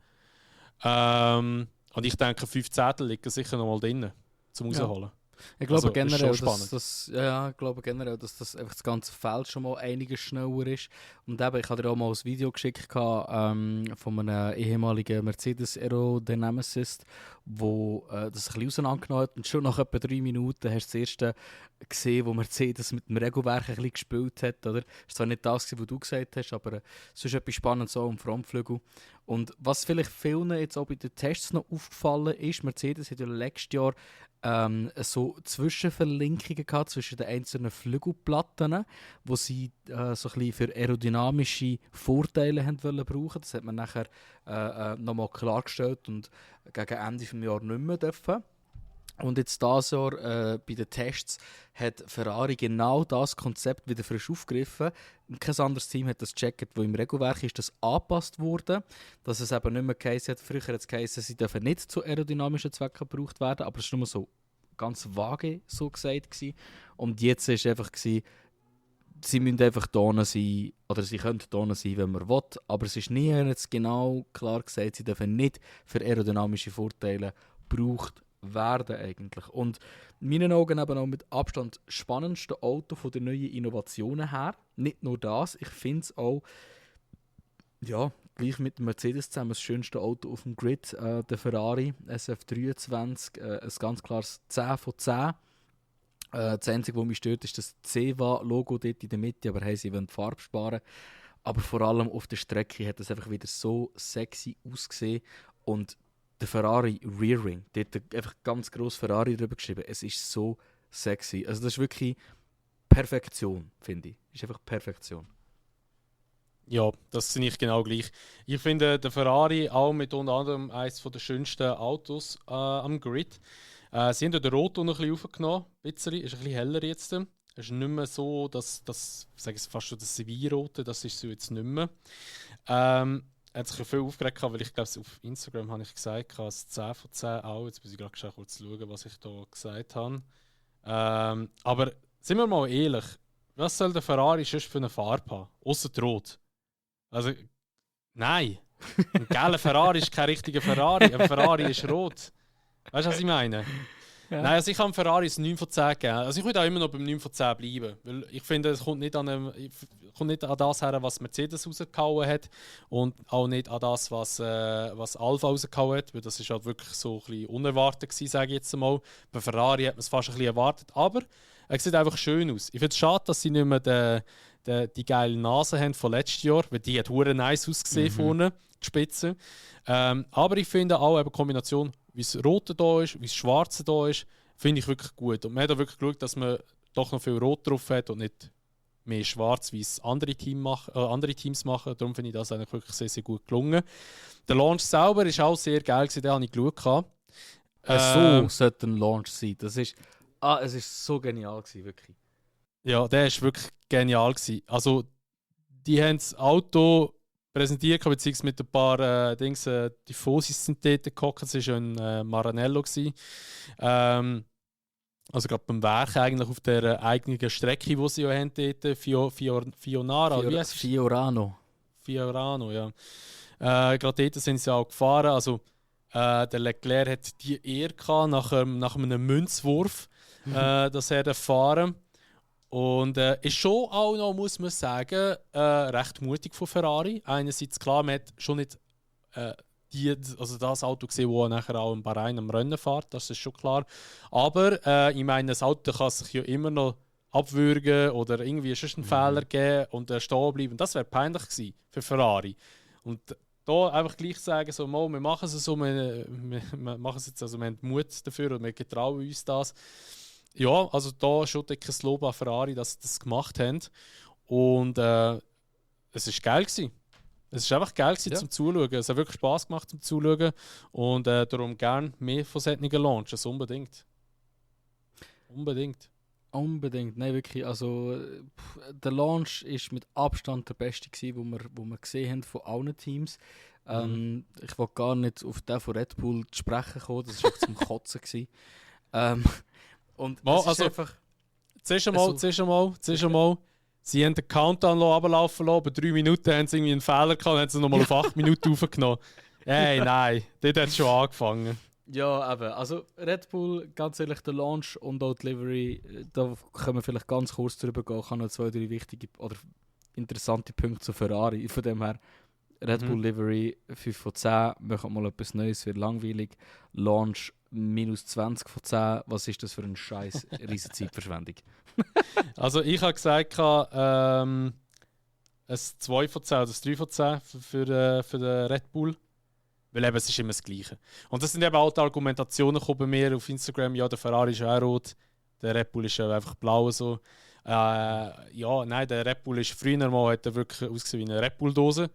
Und ich denke, 5 Zehntel liegen sicher noch mal drin, zum rausholen.
Ich glaube,
also,
generell, ich glaube generell, dass das einfach das ganze Feld schon mal einiges schneller ist. Und eben, ich habe dir auch mal ein Video geschickt von einem ehemaligen Mercedes Aerodynamicist, wo das ein bisschen auseinandergenommen hat. Und schon nach etwa 3 Minuten hast du das erste gesehen, wo Mercedes mit dem Regelwerk ein bisschen gespielt hat. Oder? Das war zwar nicht das, was du gesagt hast, aber es ist etwas Spannendes so am Frontflügel. Und was vielleicht vielen jetzt auch bei den Tests noch aufgefallen ist, Mercedes hat ja letztes Jahr so Zwischenverlinkungen gehabt zwischen den einzelnen Flügelplatten, wo sie so ein bisschen für aerodynamische Vorteile haben wollen brauchen. Das hat man nachher nochmal klargestellt und gegen Ende des Jahres nicht mehr dürfen. Und jetzt dieses Jahr bei den Tests hat Ferrari genau das Konzept wieder frisch aufgegriffen. Kein anderes Team hat das gecheckt, wo im Regelwerk ist das angepasst wurde, dass es eben nicht mehr geheißen hat. Früher hat es geheißen, sie dürfen nicht zu aerodynamischen Zwecken gebraucht werden, aber es war nur so ganz vage so gesagt gewesen. Und jetzt war es einfach, sie müssen einfach da sein, oder sie können da sein, wenn man will, aber es ist nie jetzt genau klar gesagt, sie dürfen nicht für aerodynamische Vorteile gebraucht werden eigentlich. Und in meinen Augen eben auch mit Abstand das spannendste Auto von den neuen Innovationen her. Nicht nur das, ich finde es auch, ja, gleich mit dem Mercedes zusammen das schönste Auto auf dem Grid, der Ferrari SF23, ein ganz klares 10 von 10. Das Einzige, was mich stört, ist das CEVA-Logo dort in der Mitte, aber hey, sie wollen die Farbe sparen. Aber vor allem auf der Strecke hat es einfach wieder so sexy ausgesehen. Und der Ferrari Rearing, dort hat einfach ganz gross Ferrari drüber geschrieben. Es ist so sexy. Also das ist wirklich Perfektion, finde ich. Es ist einfach Perfektion.
Ja, das sehe ich genau gleich. Ich finde der Ferrari auch mit unter anderem eines der schönsten Autos am Grid. Sie haben den Rot noch ein bisschen aufgenommen, ist ein bisschen heller jetzt. Es ist nicht mehr so, dass sage ich fast schon das Zivilrote, das ist so jetzt nicht mehr. Hat sich viel aufgeregt, weil ich glaube, auf Instagram habe ich gesagt, es 10 von 10 auch. Jetzt muss ich gerade kurz schauen, was ich da gesagt habe. Aber sind wir mal ehrlich, was soll der Ferrari sonst für eine Farbe haben? Ausser Rot. Also, nein. Ein gelber Ferrari ist kein richtiger Ferrari. Ein Ferrari ist rot. Weißt du, was ich meine? Ja. Nein, also ich habe Ferrari ein 9 von 10 gegeben. Also ich würde auch immer noch beim 9 von 10 bleiben. Weil ich finde, es kommt nicht an das her, was Mercedes rausgehauen hat. Und auch nicht an das, was Alfa rausgehauen hat. Weil das ist halt wirklich so ein bisschen unerwartet gewesen, sage ich jetzt mal. Bei Ferrari hat man es fast ein bisschen erwartet. Aber er sieht einfach schön aus. Ich finde es schade, dass sie nicht mehr die geile Nase haben von letztes Jahr. Weil die hat hure nice ausgesehen vorne, die Spitze. Aber ich finde auch eine Kombination, wie das Rote da ist, wie das Schwarze da ist, finde ich wirklich gut. Und man hat auch wirklich geschaut, dass man doch noch viel Rot drauf hat und nicht mehr schwarz, wie es andere Teams machen. Darum finde ich das eigentlich wirklich sehr, sehr gut gelungen. Der Launch selber ist auch sehr geil gewesen, den habe ich geschaut.
So sollte ein Launch sein. Es ist so genial gewesen, wirklich.
Ja, der ist wirklich genial gewesen. Also, die haben das Auto präsentiert, beziehungsweise mit ein paar Tifosis sind dort gehockt. Das war ein Maranello gewesen. Also gerade beim Werk eigentlich auf der eigenen Strecke, die sie ja haben dort, Fionara, wie heißt es? Fiorano, ja. Gerade dort sind sie auch gefahren. Also, der Leclerc hat die Ehre gehabt, nach einem Münzwurf, dass er fahren. Und ist schon auch noch, muss man sagen, recht mutig von Ferrari. Einerseits klar, man hat schon nicht das Auto gesehen, das nachher auch in Bahrain am Rennen fährt, das ist schon klar. Aber ich meine, das Auto kann sich ja immer noch abwürgen oder irgendwie sonst einen Fehler geben und stehen bleiben. Das wäre peinlich gewesen für Ferrari. Und da einfach gleich sagen, so, wir machen es so, wir machen es jetzt, also wir haben Mut dafür und wir getrauen uns das. Ja, also da schon dickes Lob an Ferrari, dass sie das gemacht haben. Und es war geil gewesen. Es war einfach geil gewesen, zum Zuschauen. Es hat wirklich Spass gemacht zum Zuschauen. Und darum gerne mehr von solchen Launches. Unbedingt.
Unbedingt, nein, wirklich. Also, der Launch ist mit Abstand der beste gewesen, wo wir gesehen haben von allen Teams. Ich wollte gar nicht auf den von Red Bull zu sprechen kommen, das war zum Kotzen gewesen. Und es ist einfach...
Zuerst einmal, sie haben den Countdown runterlaufen lassen, aber 3 Minuten haben sie irgendwie einen Fehler gehabt und haben sie nochmal auf 8 Minuten aufgenommen. Hey, nein, dort hat es schon angefangen.
Ja, eben. Also Red Bull, ganz ehrlich, der Launch und auch die Livery, da können wir vielleicht ganz kurz drüber gehen. Ich habe noch 2, 3 wichtige oder interessante Punkte zu Ferrari. Von dem her, Red Bull Livery 5 von 10, machen mal etwas Neues, wird langweilig. Launch minus 20 von 10, was ist das für ein scheiß riesen Zeitverschwendung?
Also ich habe gesagt, ein 2 von 10 oder ein 3 von 10 für den Red Bull. Weil eben, es ist immer das Gleiche. Und das sind eben auch die Argumentationen bei mir auf Instagram. Ja, der Ferrari ist auch rot, der Red Bull ist ja einfach blau. So. Der Red Bull ist früher mal hat er wirklich ausgesehen wie eine Red Bull-Dose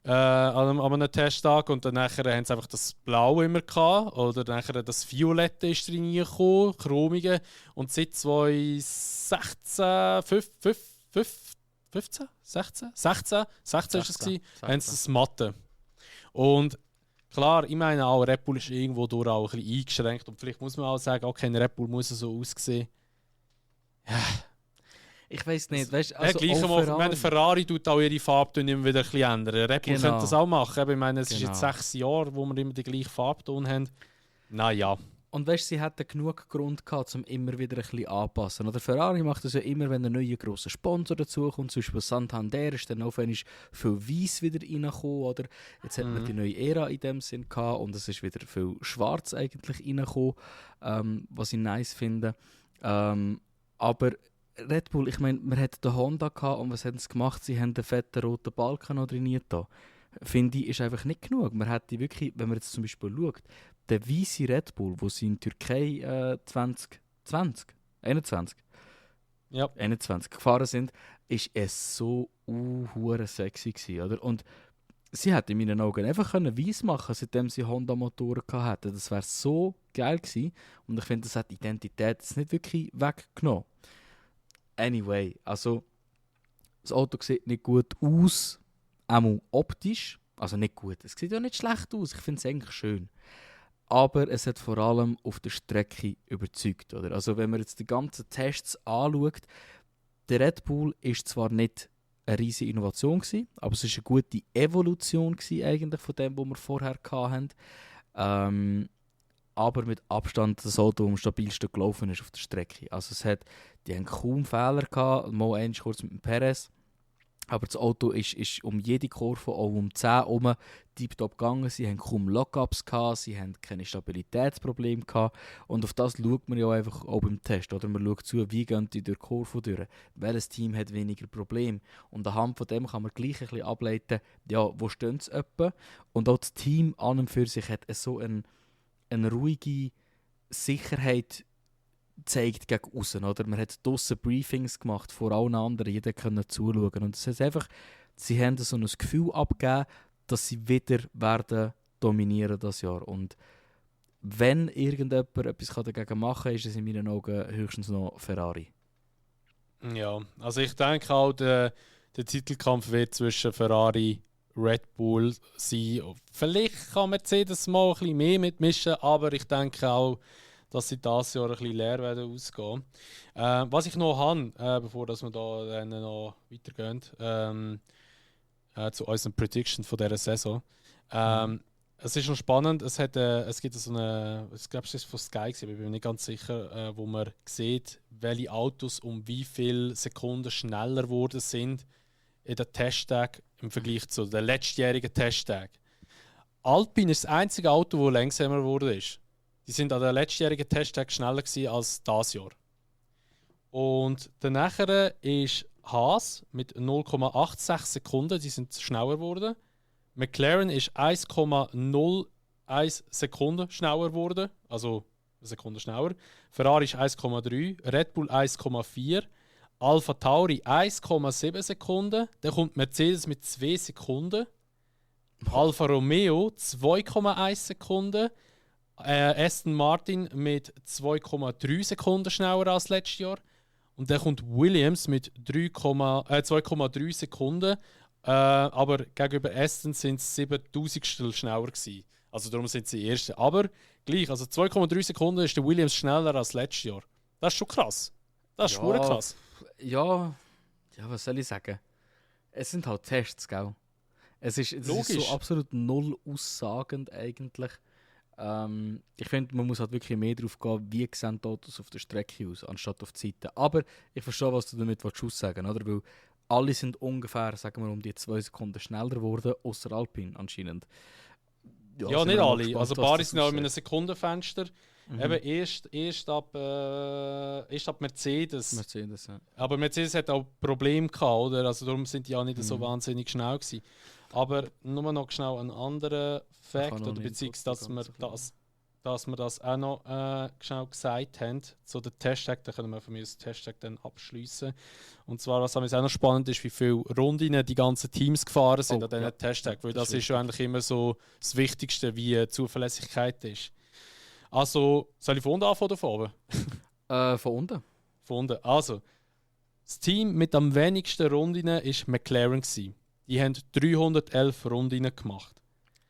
an einem Testtag. Und dann nachher haben sie einfach das Blaue immer gehabt. Oder nachher das Violette ist reingekommen, chromige. Und seit 2016, 16 ist es gewesen, haben sie das Matte. Und klar, ich meine auch, Red Bull ist irgendwo durch auch ein bisschen eingeschränkt und vielleicht muss man auch sagen, okay, ein Red Bull muss so aussehen. Ja.
Ich weiß nicht, weißt du, also
Ferrari tut auch ihre Farbe immer wieder ein bisschen ändern. Red Bull könnte das auch machen. Ich meine, es ist jetzt 6 Jahre, wo wir immer die gleiche Farbton haben. Naja.
Und weißt du, sie hätten genug Grund gehabt, um immer wieder ein bisschen anzupassen. Oder Ferrari macht das ja immer, wenn ein neuer grosser Sponsor dazukommt. Zum Beispiel Santander ist dann auch viel Weiss wieder reingekommen. Oder jetzt hat man die neue Ära in dem Sinn gehabt und es ist wieder viel Schwarz eigentlich reingekommen, was ich nice finde. Aber Red Bull, ich meine, man hat den Honda gehabt und was haben sie gemacht? Sie haben den fetten roten Balken noch trainiert. Finde ich, ist einfach nicht genug. Man hätte wirklich, wenn man jetzt zum Beispiel schaut, der weiße Red Bull, wo sie in Türkei 21 gefahren sind, ist es so sexy gewesen, oder? Und sie hätten in meinen Augen einfach weiss machen, seitdem sie Honda-Motoren hatten. Das wäre so geil gewesen. Und ich finde, das hat die Identität jetzt nicht wirklich weggenommen. Anyway, also das Auto sieht nicht gut aus, auch optisch. Also nicht gut, es sieht ja nicht schlecht aus, ich finde es eigentlich schön. Aber es hat vor allem auf der Strecke überzeugt. Oder? Also wenn man jetzt die ganzen Tests anschaut, der Red Bull ist zwar nicht eine riesige Innovation gewesen, aber es ist eine gute Evolution gewesen, eigentlich von dem, was wir vorher hatten. Aber mit Abstand das Auto, das am stabilsten gelaufen ist auf der Strecke. Also die haben kaum Fehler gehabt, mal einmal kurz mit dem Perez. Aber das Auto ist um jede Kurve, auch um 10 herum, tiptop gegangen. Sie haben kaum Lockups gehabt, sie haben keine Stabilitätsprobleme gehabt. Und auf das schaut man ja einfach auch beim Test. Oder man schaut zu, wie gehen die durch die Kurve durch. Welches Team hat weniger Probleme. Und anhand von dem kann man gleich ein bisschen ableiten, ja, wo stehen sie etwa. Und auch das Team an und für sich hat so eine ruhige Sicherheit gezeigt gegen außen, oder? Man hat draussen Briefings gemacht, vor allen anderen, jeder konnte zuschauen. Und es ist einfach, sie haben so ein Gefühl abgegeben, dass sie wieder werden dominieren das Jahr. Und wenn irgendjemand etwas dagegen machen kann, ist es in meinen Augen höchstens noch Ferrari.
Ja, also ich denke auch, der Titelkampf wird zwischen Ferrari Red Bull sein. Vielleicht kann Mercedes mal ein bisschen mehr mitmischen, aber ich denke auch, dass sie dieses Jahr ein bisschen leer werden ausgehen. Was ich noch habe, bevor dass wir da dann noch weitergehen, zu unseren Prediction von dieser Saison. Es ist noch spannend, es gibt so eine, ich glaube, es ist von Sky gewesen, aber ich bin mir nicht ganz sicher, wo man sieht, welche Autos um wie viele Sekunden schneller geworden sind in den Testtag im Vergleich zu den letztjährigen Testtag. Alpine ist das einzige Auto, das langsamer geworden ist. Die sind an den letztjährigen Testtag schneller gewesen als dieses Jahr. Und danach ist Haas mit 0,86 Sekunden, die sind schneller geworden. McLaren ist 1,01 Sekunden schneller geworden, also eine Sekunde schneller. Ferrari ist 1,3, Red Bull 1,4, Alpha Tauri 1,7 Sekunden. Dann kommt Mercedes mit 2 Sekunden. Alfa Romeo 2,1 Sekunden. Aston Martin mit 2,3 Sekunden schneller als letztes Jahr. Und dann kommt Williams mit 2,3 Sekunden. Aber gegenüber Aston sind es 7000 schneller gewesen. Also darum sind sie Erste. Aber gleich, also 2,3 Sekunden ist der Williams schneller als letztes Jahr. Das ist schon krass. Das ist schon krass.
Ja, was soll ich sagen? Es sind halt Tests, gell? Es ist so absolut null aussagend eigentlich. Ich finde, man muss halt wirklich mehr darauf gehen, wie sehen die Autos auf der Strecke aus, anstatt auf die Seite. Aber ich verstehe, was du damit aussagen willst, oder? Weil alle sind ungefähr, sagen wir, um die 2 Sekunden schneller geworden, außer Alpine anscheinend.
Ja, nicht alle. Gespannt, also ein paar sind auch in einem Sekundenfenster. Eben erst ab Mercedes.
Ja.
Aber Mercedes hat auch Probleme gehabt, oder? Also darum sind die ja nicht so wahnsinnig schnell gewesen. Aber nur noch schnell ein anderer Fakt, oder beziehungsweise, dass wir das auch noch schnell gesagt haben, zu den Testtag, da können wir von mir das Testtag dann abschließen. Und zwar, was auch noch spannend ist, wie viele Runden die ganzen Teams gefahren sind an diesen Testtag, weil das ist ja eigentlich immer so das Wichtigste, wie Zuverlässigkeit ist. Also, soll ich von unten anfangen oder von oben?
Von unten.
Von unten. Also, das Team mit am wenigsten Runden war McLaren gewesen. Die haben 311 Runden gemacht.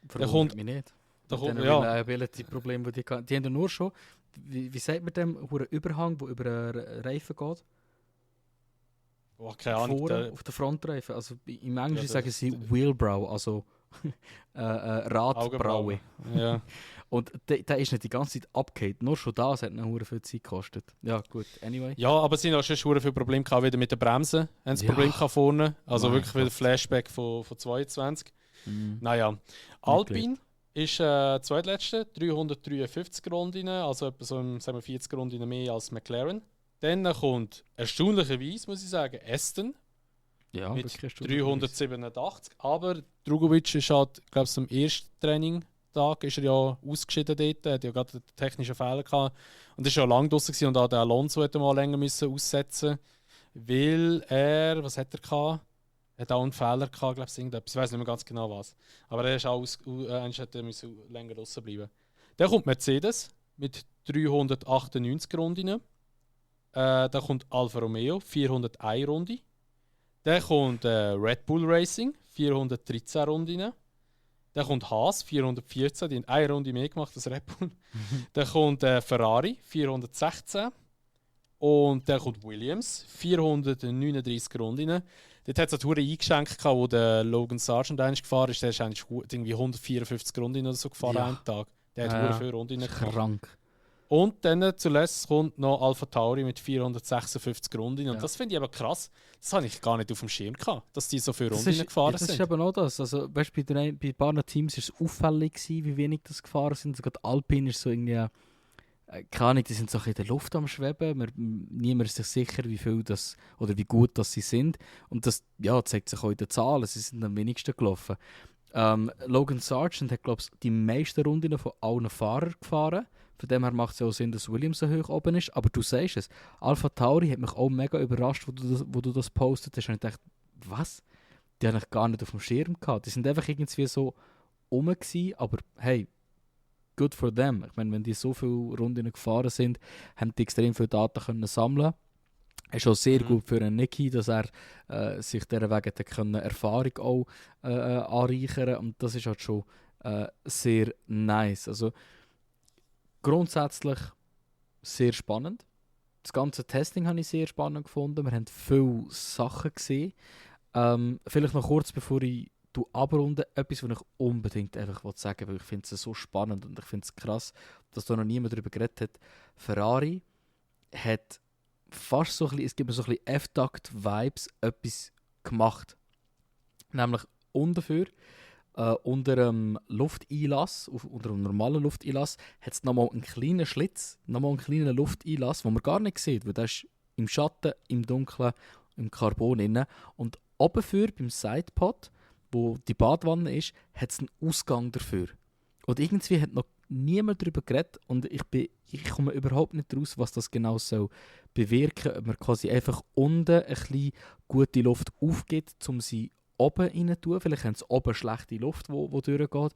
Verwundert mich nicht. Da kommt Reliability-Problem, die haben ja nur schon, wie sagt man dem, einen Überhang, der über einen Reifen geht?
Oh, keine Ahnung.
Vorne auf der Frontreifen. Also im Englischen sagen sie Wheelbrow, also Radbraue.
Ja.
Und der ist nicht die ganze Zeit abgehakt. Nur schon das hat eine viel Zeit gekostet. Ja, gut, anyway.
Ja, aber sie haben auch schon viele Probleme gehabt, wieder mit den Bremsen. Haben sie Probleme gehabt vorne. Also wirklich wieder Flashback von 22. Naja, Alpine ist zweitletzte, 353 Runden, also etwa so 40 Runden mehr als McLaren. Dann kommt erstaunlicherweise, muss ich sagen, Aston mit 387. Aber Drugovic ist halt, glaube ich, am ersten Trainingtag ist er ja ausgeschieden dort. Er hat ja gerade einen technischen Fehler gehabt. Und ist ja lange draußen und auch der Alonso hätte mal länger müssen aussetzen, weil er, was hat er gehabt? Er hat auch einen Fehler gehabt, glaube ich, irgendetwas. Ich weiß nicht mehr ganz genau was. Aber er ist auch hätte länger draußen bleiben. Dann kommt Mercedes mit 398 Runden. Dann kommt Alfa Romeo, 401 Runde. Dann kommt Red Bull Racing, 413 Runden. Dann kommt Haas, 414, die haben eine Runde mehr gemacht als Red Bull. Dann kommt Ferrari, 416. Und dann kommt Williams, 439 Runden. Dort hat es eine eingeschenkt, wo der Logan Sargent gefahren ist. Der ist eigentlich irgendwie 154 Runden oder so gefahren einen Tag. Der hat viele Runden gemacht.
Krank.
Und dann zuletzt kommt noch Alpha Tauri mit 456 Runden. Und das finde ich aber krass. Das habe ich gar nicht auf dem Schirm gehabt, dass die so viele Runden gefahren sind.
Das ist eben auch das. Also, weißt, bei ein paar Teams war es auffällig, wie wenig das gefahren sind. Sogar Alpine ist so irgendwie, keine Ahnung, die sind so in der Luft am Schweben. Niemand ist sich sicher, wie viel das oder wie gut das sie sind. Und das zeigt sich auch in den Zahlen. Sie sind am wenigsten gelaufen. Logan Sargent hat, glaube ich, die meisten Runden von allen Fahrern gefahren. Von dem her macht es ja auch Sinn, dass Williams so hoch oben ist. Aber du sagst es, Alpha Tauri hat mich auch mega überrascht, wo du das postet hast. Und ich dachte, was? Die habe ich gar nicht auf dem Schirm gehabt. Die sind einfach irgendwie so rum gewesen, aber hey, good for them. Ich meine, wenn die so viele Runden gefahren sind, haben die extrem viele Daten können sammeln. Es ist auch sehr gut für einen Niki, dass er sich dieser Wege Erfahrung auch anreichern kann. Und das ist halt schon sehr nice. Also grundsätzlich sehr spannend. Das ganze Testing habe ich sehr spannend gefunden. Wir haben viele Sachen gesehen. Vielleicht noch kurz, bevor ich abrunde, etwas, was ich unbedingt einfach sagen will, weil ich finde es so spannend und ich finde es krass, dass da noch niemand darüber geredet hat. Ferrari hat fast so ein bisschen, es gibt mir so ein bisschen F-Takt-Vibes, etwas gemacht. Nämlich unter einem Lufteinlass, unter einem normalen Lufteinlass, hat es nochmal einen kleinen Schlitz, nochmal einen kleinen Lufteinlass, den man gar nicht sieht, weil der ist im Schatten, im Dunkeln, im Carbon drin. Und oben für beim Sidepod, wo die Badwanne ist, hat es einen Ausgang dafür. Und irgendwie hat noch niemand darüber geredet und ich komme überhaupt nicht raus, was das genau soll bewirken, ob man quasi einfach unten ein bisschen gute Luft aufgibt, um sie oben rein zu tun. Vielleicht haben sie oben schlechte Luft, wo durchgeht.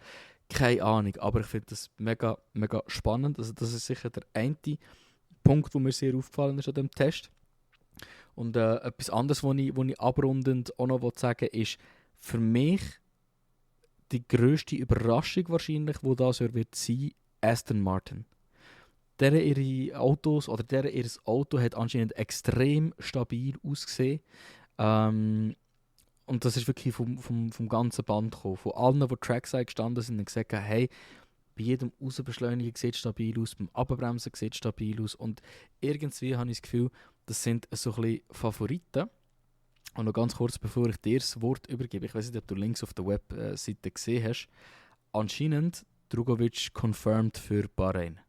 Keine Ahnung, aber ich finde das mega, mega spannend. Also das ist sicher der eine Punkt, der mir sehr aufgefallen ist an diesem Test. Und etwas anderes, was ich abrundend auch noch sagen will, ist für mich die grösste Überraschung wahrscheinlich, die das wird sein, Aston Martin. Ihr Auto hat anscheinend extrem stabil ausgesehen. Und das ist wirklich vom ganzen Band gekommen. Von allen, die Trackside gestanden sind und gesagt haben, hey, bei jedem Rausbeschleunigen sieht es stabil aus, beim Abbremsen sieht es stabil aus. Und irgendwie habe ich das Gefühl, das sind so ein bisschen Favoriten. Und noch ganz kurz, bevor ich dir das Wort übergebe, ich weiß nicht, ob du Links auf der Webseite gesehen hast, anscheinend Drugovic confirmed für Bahrain.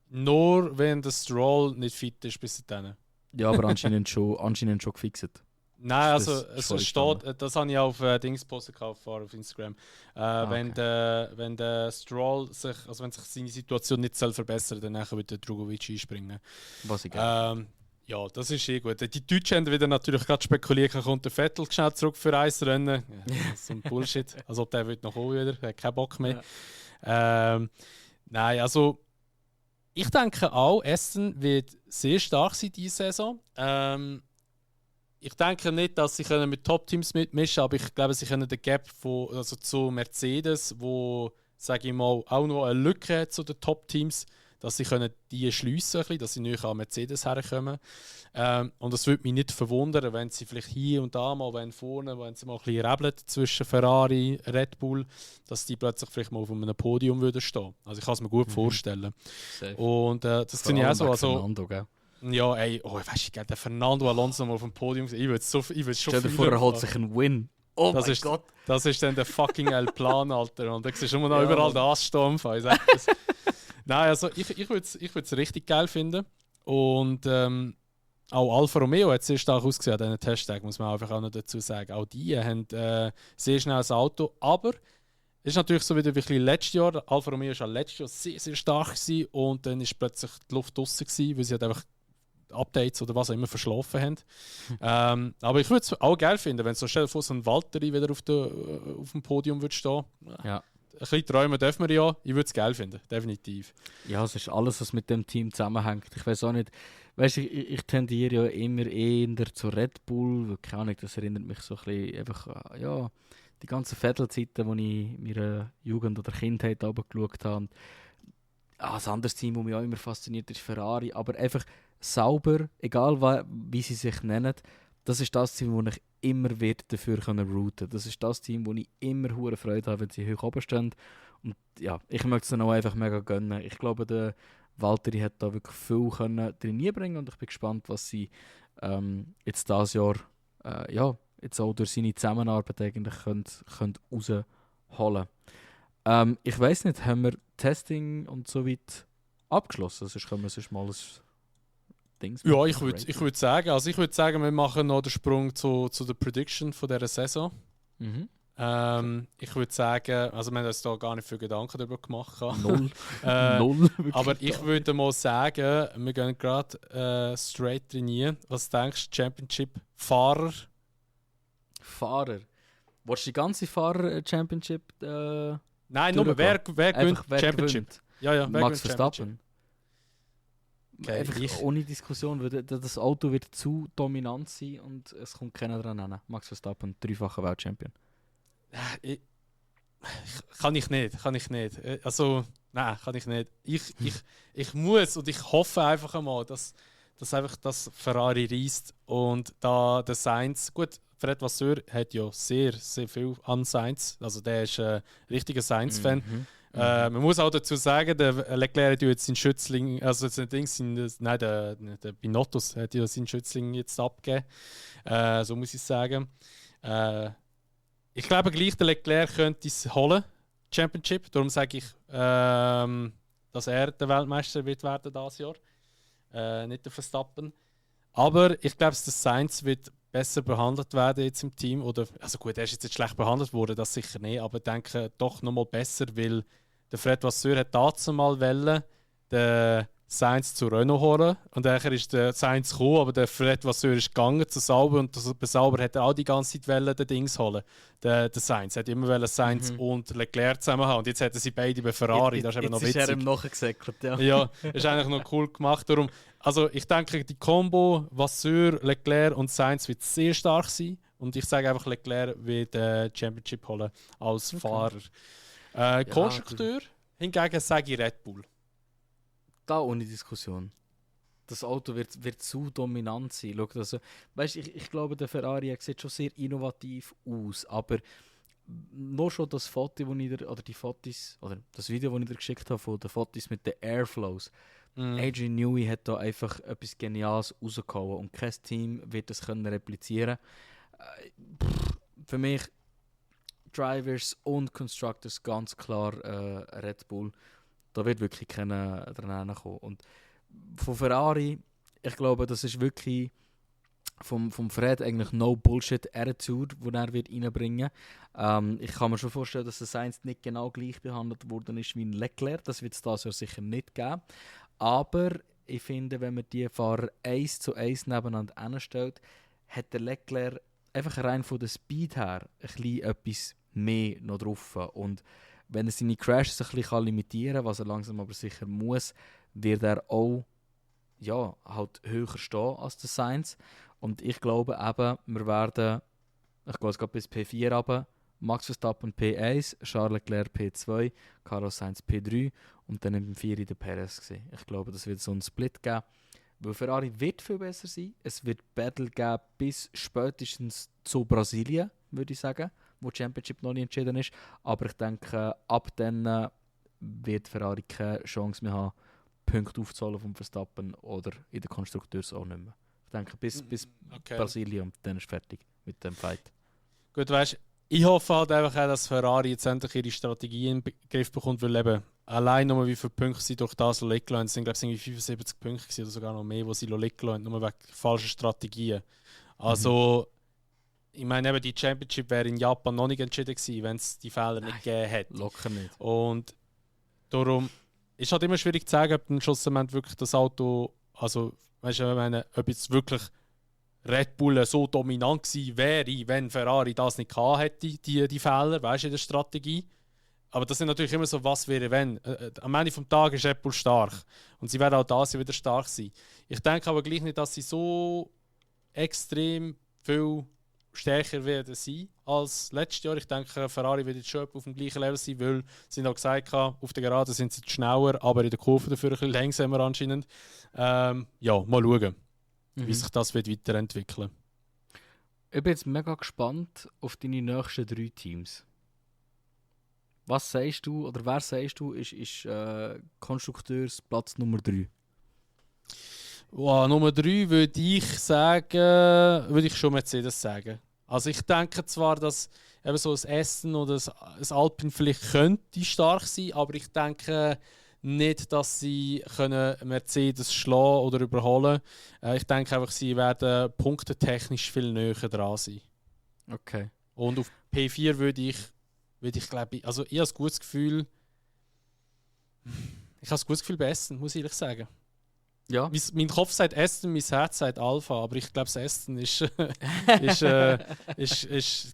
Nur wenn der Stroll nicht fit ist bis dahin.
Ja, aber anscheinend schon gefixt.
Nein, also es steht, das habe ich auf Dingspost gekauft auf Instagram. Wenn der Stroll wenn sich seine Situation nicht verbessern soll, dann wird der Drugovic einspringen.
Was ich gerne.
Ja, das ist gut. Die Deutschen haben wieder natürlich gerade spekuliert, kommt der Vettel schnell zurück für ein Rennen. Ja, so ein Bullshit. Also der wird noch kommen wieder, der hat keinen Bock mehr. Ja. Nein, also ich denke auch, Aston wird sehr stark sein diese Saison. Ich denke nicht, dass sie mit Top-Teams mitmischen können, aber ich glaube, sie können den Gap zu Mercedes, wo, sage ich mal, auch noch eine Lücke hat zu den Top-Teams, dass sie die schliessen können, dass sie näher an Mercedes herkommen. Und es würde mich nicht verwundern, wenn sie vielleicht hier und da mal, wenn sie mal ein bisschen rebeln zwischen Ferrari und Red Bull, dass die plötzlich vielleicht mal auf einem Podium würden stehen. Also ich kann es mir gut vorstellen. Safe. Und das sehe ich auch so. Also,
Fernando, gell?
Ja, ey, weißt du, der Fernando Alonso mal auf dem Podium, ich würde schon viel.
Stell dir vor, er holt sich einen Win. Oh
das
mein Gott.
Das ist dann der fucking El Plan, Alter. Und da siehst du immer noch überall den Ansturm. Nein, also ich würde es richtig geil finden. Und auch Alfa Romeo hat sehr stark ausgesehen an diesen Testtag, muss man einfach auch noch dazu sagen. Auch die haben sehr schnell ein Auto. Aber es ist natürlich so wieder wie letztes Jahr. Alfa Romeo war letztes Jahr sehr, sehr stark gewesen, und dann ist plötzlich die Luft draussen gewesen, weil sie halt einfach Updates oder was auch immer verschlafen haben. Aber ich würde es auch geil finden, wenn so schnell vor so ein Valtteri wieder auf dem Podium würde stehen.
Ja.
Ein bisschen träumen dürfen wir ja. Ich würde es geil finden, definitiv.
Ja, es ist alles, was mit dem Team zusammenhängt. Ich weiß auch nicht, weißt, ich tendiere ja immer eher zu Red Bull, weil, keine Ahnung, das erinnert mich so ein bisschen einfach an, ja, die ganzen Vettel-Zeiten, die ich in meiner Jugend oder Kindheit geschaut habe. Ein anderes Team, das mich auch immer fasziniert, ist Ferrari, aber einfach sauber, egal wie sie sich nennen, das ist das Team, das ich immer dafür routen kann. Das ist das Team, wo ich immer hohe Freude habe, wenn sie hoch oben stehen. Und ja, ich möchte es dann auch einfach mega gönnen. Ich glaube, der Valtteri hat da wirklich viel drin bringen, und ich bin gespannt, was sie jetzt dieses Jahr jetzt auch durch seine Zusammenarbeit eigentlich können rausholen. Ich weiss nicht, haben wir Testing und so weit abgeschlossen? Sonst können wir sonst mal ein Dings machen.
Ja, ich würde sagen, wir machen noch den Sprung zu der Prediction von dieser Saison.
Mhm.
Ich würde sagen, also wir haben uns da gar nicht viel Gedanken darüber gemacht.
Null.
Null. Aber ich würde mal sagen, wir gehen gerade straight trainieren. Was denkst du, Championship-Fahrer?
Fahrer? Willst du die ganze Fahrer-Championship
Nein, nur wer gewinnt Championship?
Gewinnt?
Ja, wer
Max
gewinnt
Verstappen.
Okay,
Einfach ohne Diskussion, weil das Auto wird zu dominant sein und es kommt keiner dran hin. Max Verstappen, 3-facher Weltchampion.
Kann ich nicht. Also, nein, kann ich nicht. Ich muss und ich hoffe einfach einmal, dass einfach das Ferrari reist und da der Sainz, gut, Fred Vasseur hat ja sehr, sehr viel an Sainz, also der ist ein richtiger Sainz-Fan. Man muss auch dazu sagen, der Leclerc hat jetzt seinen Schützling, also der Binotto hat ja seinen Schützling jetzt abgegeben, so muss ich sagen. Ich glaube gleich, der Leclerc könnte es holen, Championship. Darum sage ich, dass er der Weltmeister wird werden dieses Jahr, nicht der Verstappen. Aber ich glaube, der Sainz wird besser behandelt werden jetzt im Team. Oder, also gut, er ist jetzt schlecht behandelt worden, das sicher nicht. Aber ich denke doch nochmal besser, weil der Fred Vasseur hat dazu mal wollen, den Sainz zu Renault holen. Und nachher ist der Sainz gekommen, aber der Fred Vasseur ist gegangen zu Sauber und bei Sauber hat er auch die ganze Zeit wollen, den Dings holen. Der Sainz hat immer wollen Sainz und Leclerc zusammen haben. Und jetzt hätten sie beide bei Ferrari. Das ist eben noch witzig.
Jetzt ist er ihm nachgesäckelt, ja.
Ja, ist eigentlich noch cool gemacht. Darum, also ich denke, die Combo Vasseur, Leclerc und Sainz wird sehr stark sein. Und ich sage einfach, Leclerc wird Championship holen als Fahrer. Konstrukteur hingegen sage ich Red Bull.
Da ohne Diskussion. Das Auto wird zu dominant sein. Schau, also, weißt, ich glaube, der Ferrari sieht schon sehr innovativ aus, aber nur schon das Foto, das Video, das ich dir geschickt habe, von den Fotos mit den Airflows. Adrian Newey hat da einfach etwas Geniales rausgehauen und kein Team wird das können replizieren. Für mich Drivers und Constructors ganz klar Red Bull. Da wird wirklich keiner dran kommen. Und von Ferrari, ich glaube, das ist wirklich vom Fred eigentlich No-Bullshit-Attitude, die er wird reinbringen wird. Ich kann mir schon vorstellen, dass der Sainz nicht genau gleich behandelt worden ist wie ein Leclerc. Das wird es dieses Jahr sicher nicht geben. Aber ich finde, wenn man die Fahrer 1:1 nebeneinander anstellt, hat der Leclerc einfach rein von der Speed her ein bisschen etwas mehr noch drauf. Und wenn er seine Crashes ein bisschen limitieren kann, was er langsam aber sicher muss, wird er auch halt höher stehen als der Sainz. Und ich glaube eben, wir werden, ich gehe jetzt gerade bis P4 runter, Max Verstappen P1, Charles Leclerc P2, Carlos Sainz P3 und dann im 4 der Perez gesehen. Ich glaube, das wird so einen Split geben, weil Ferrari wird viel besser sein. Es wird Battle geben bis spätestens zu Brasilien, würde ich sagen, wo die Championship noch nicht entschieden ist. Aber ich denke, ab dann wird Ferrari keine Chance mehr haben, Punkte aufzuholen vom Verstappen oder in den Konstrukteurs auch nicht mehr. Ich denke, bis Brasilien und dann ist fertig mit dem Fight.
Gut, weißt, ich hoffe halt einfach auch, dass Ferrari jetzt endlich ihre Strategie in den Griff bekommt, weil eben allein nur wie viele Punkte sie durch das liegen lassen. Es sind, glaube ich, 75 Punkte oder sogar noch mehr, die sie liegen lassen, nur wegen falscher Strategien. Also, ich meine, eben die Championship wäre in Japan noch nicht entschieden gewesen, wenn es die Fehler nicht gegeben hätte.
Locker nicht.
Und darum ist halt immer schwierig zu sagen, ob im Schlussendlich wirklich das Auto, also, weißt du, ich meine, ob jetzt wirklich Red Bull so dominant gewesen wäre, wenn Ferrari das nicht gehabt hätte, die Fehler, weißt du, in der Strategie. Aber das sind natürlich immer so, was wäre, wenn. Am Ende des Tages ist Red Bull stark. Und sie werden auch das wieder stark sein. Ich denke aber gleich nicht, dass sie so extrem viel stärker werden sein als letztes Jahr. Ich denke, Ferrari wird jetzt schon auf dem gleichen Level sein, weil sie auch gesagt haben, auf der Geraden sind sie schneller, aber in der Kurve dafür ein bisschen langsamer anscheinend. Ja, mal schauen, wie sich das wird weiterentwickeln.
Ich bin jetzt mega gespannt auf deine nächsten 3 Teams. Was sagst du, oder wer sagst du, ist Konstrukteursplatz Nummer 3?
Wow, Nummer 3 würde ich schon Mercedes sagen. Also ich denke zwar, dass eben so ein Aston oder ein Alpine vielleicht könnte stark sein, aber ich denke nicht, dass sie können Mercedes schlagen oder überholen. Ich denke einfach, sie werden punktetechnisch viel näher dran sein.
Okay.
Und auf P4 würde ich glaube ich, also ich habe ein gutes Gefühl, bei Aston, muss ich ehrlich sagen.
Ja.
Mein Kopf sagt Aston, mein Herz sagt Alpha, aber ich glaube, das Aston ist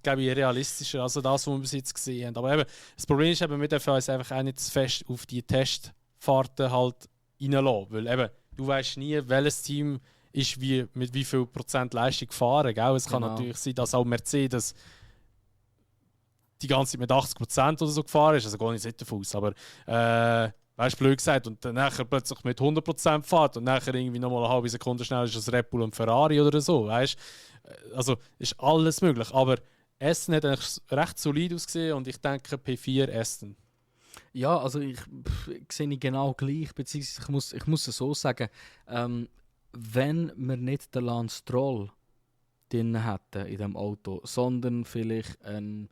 glaube ich, realistischer als das, was wir bis jetzt gesehen haben. Aber eben, das Problem ist, wir dürfen uns einfach auch nicht zu fest auf die Testfahrten halt reinlassen. Weil eben, du weißt nie, welches Team ist mit wie viel Prozent Leistung gefahren. Gell? Es kann natürlich sein, dass auch Mercedes die ganze Zeit mit 80% oder so gefahren ist. Also gar nicht davon aus. Aber weißt du, blöd gesagt, und dann nachher plötzlich mit 100% fährt und nachher irgendwie nochmal eine halbe Sekunde schneller ist als Red Bull und Ferrari oder so, weißt du? Also ist alles möglich, aber Aston hat eigentlich recht solid ausgesehen und ich denke P4 Aston.
Ja, also ich sehe genau gleich, beziehungsweise ich muss es so sagen, wenn wir nicht den Lance Stroll drin hätten in diesem Auto, sondern vielleicht einen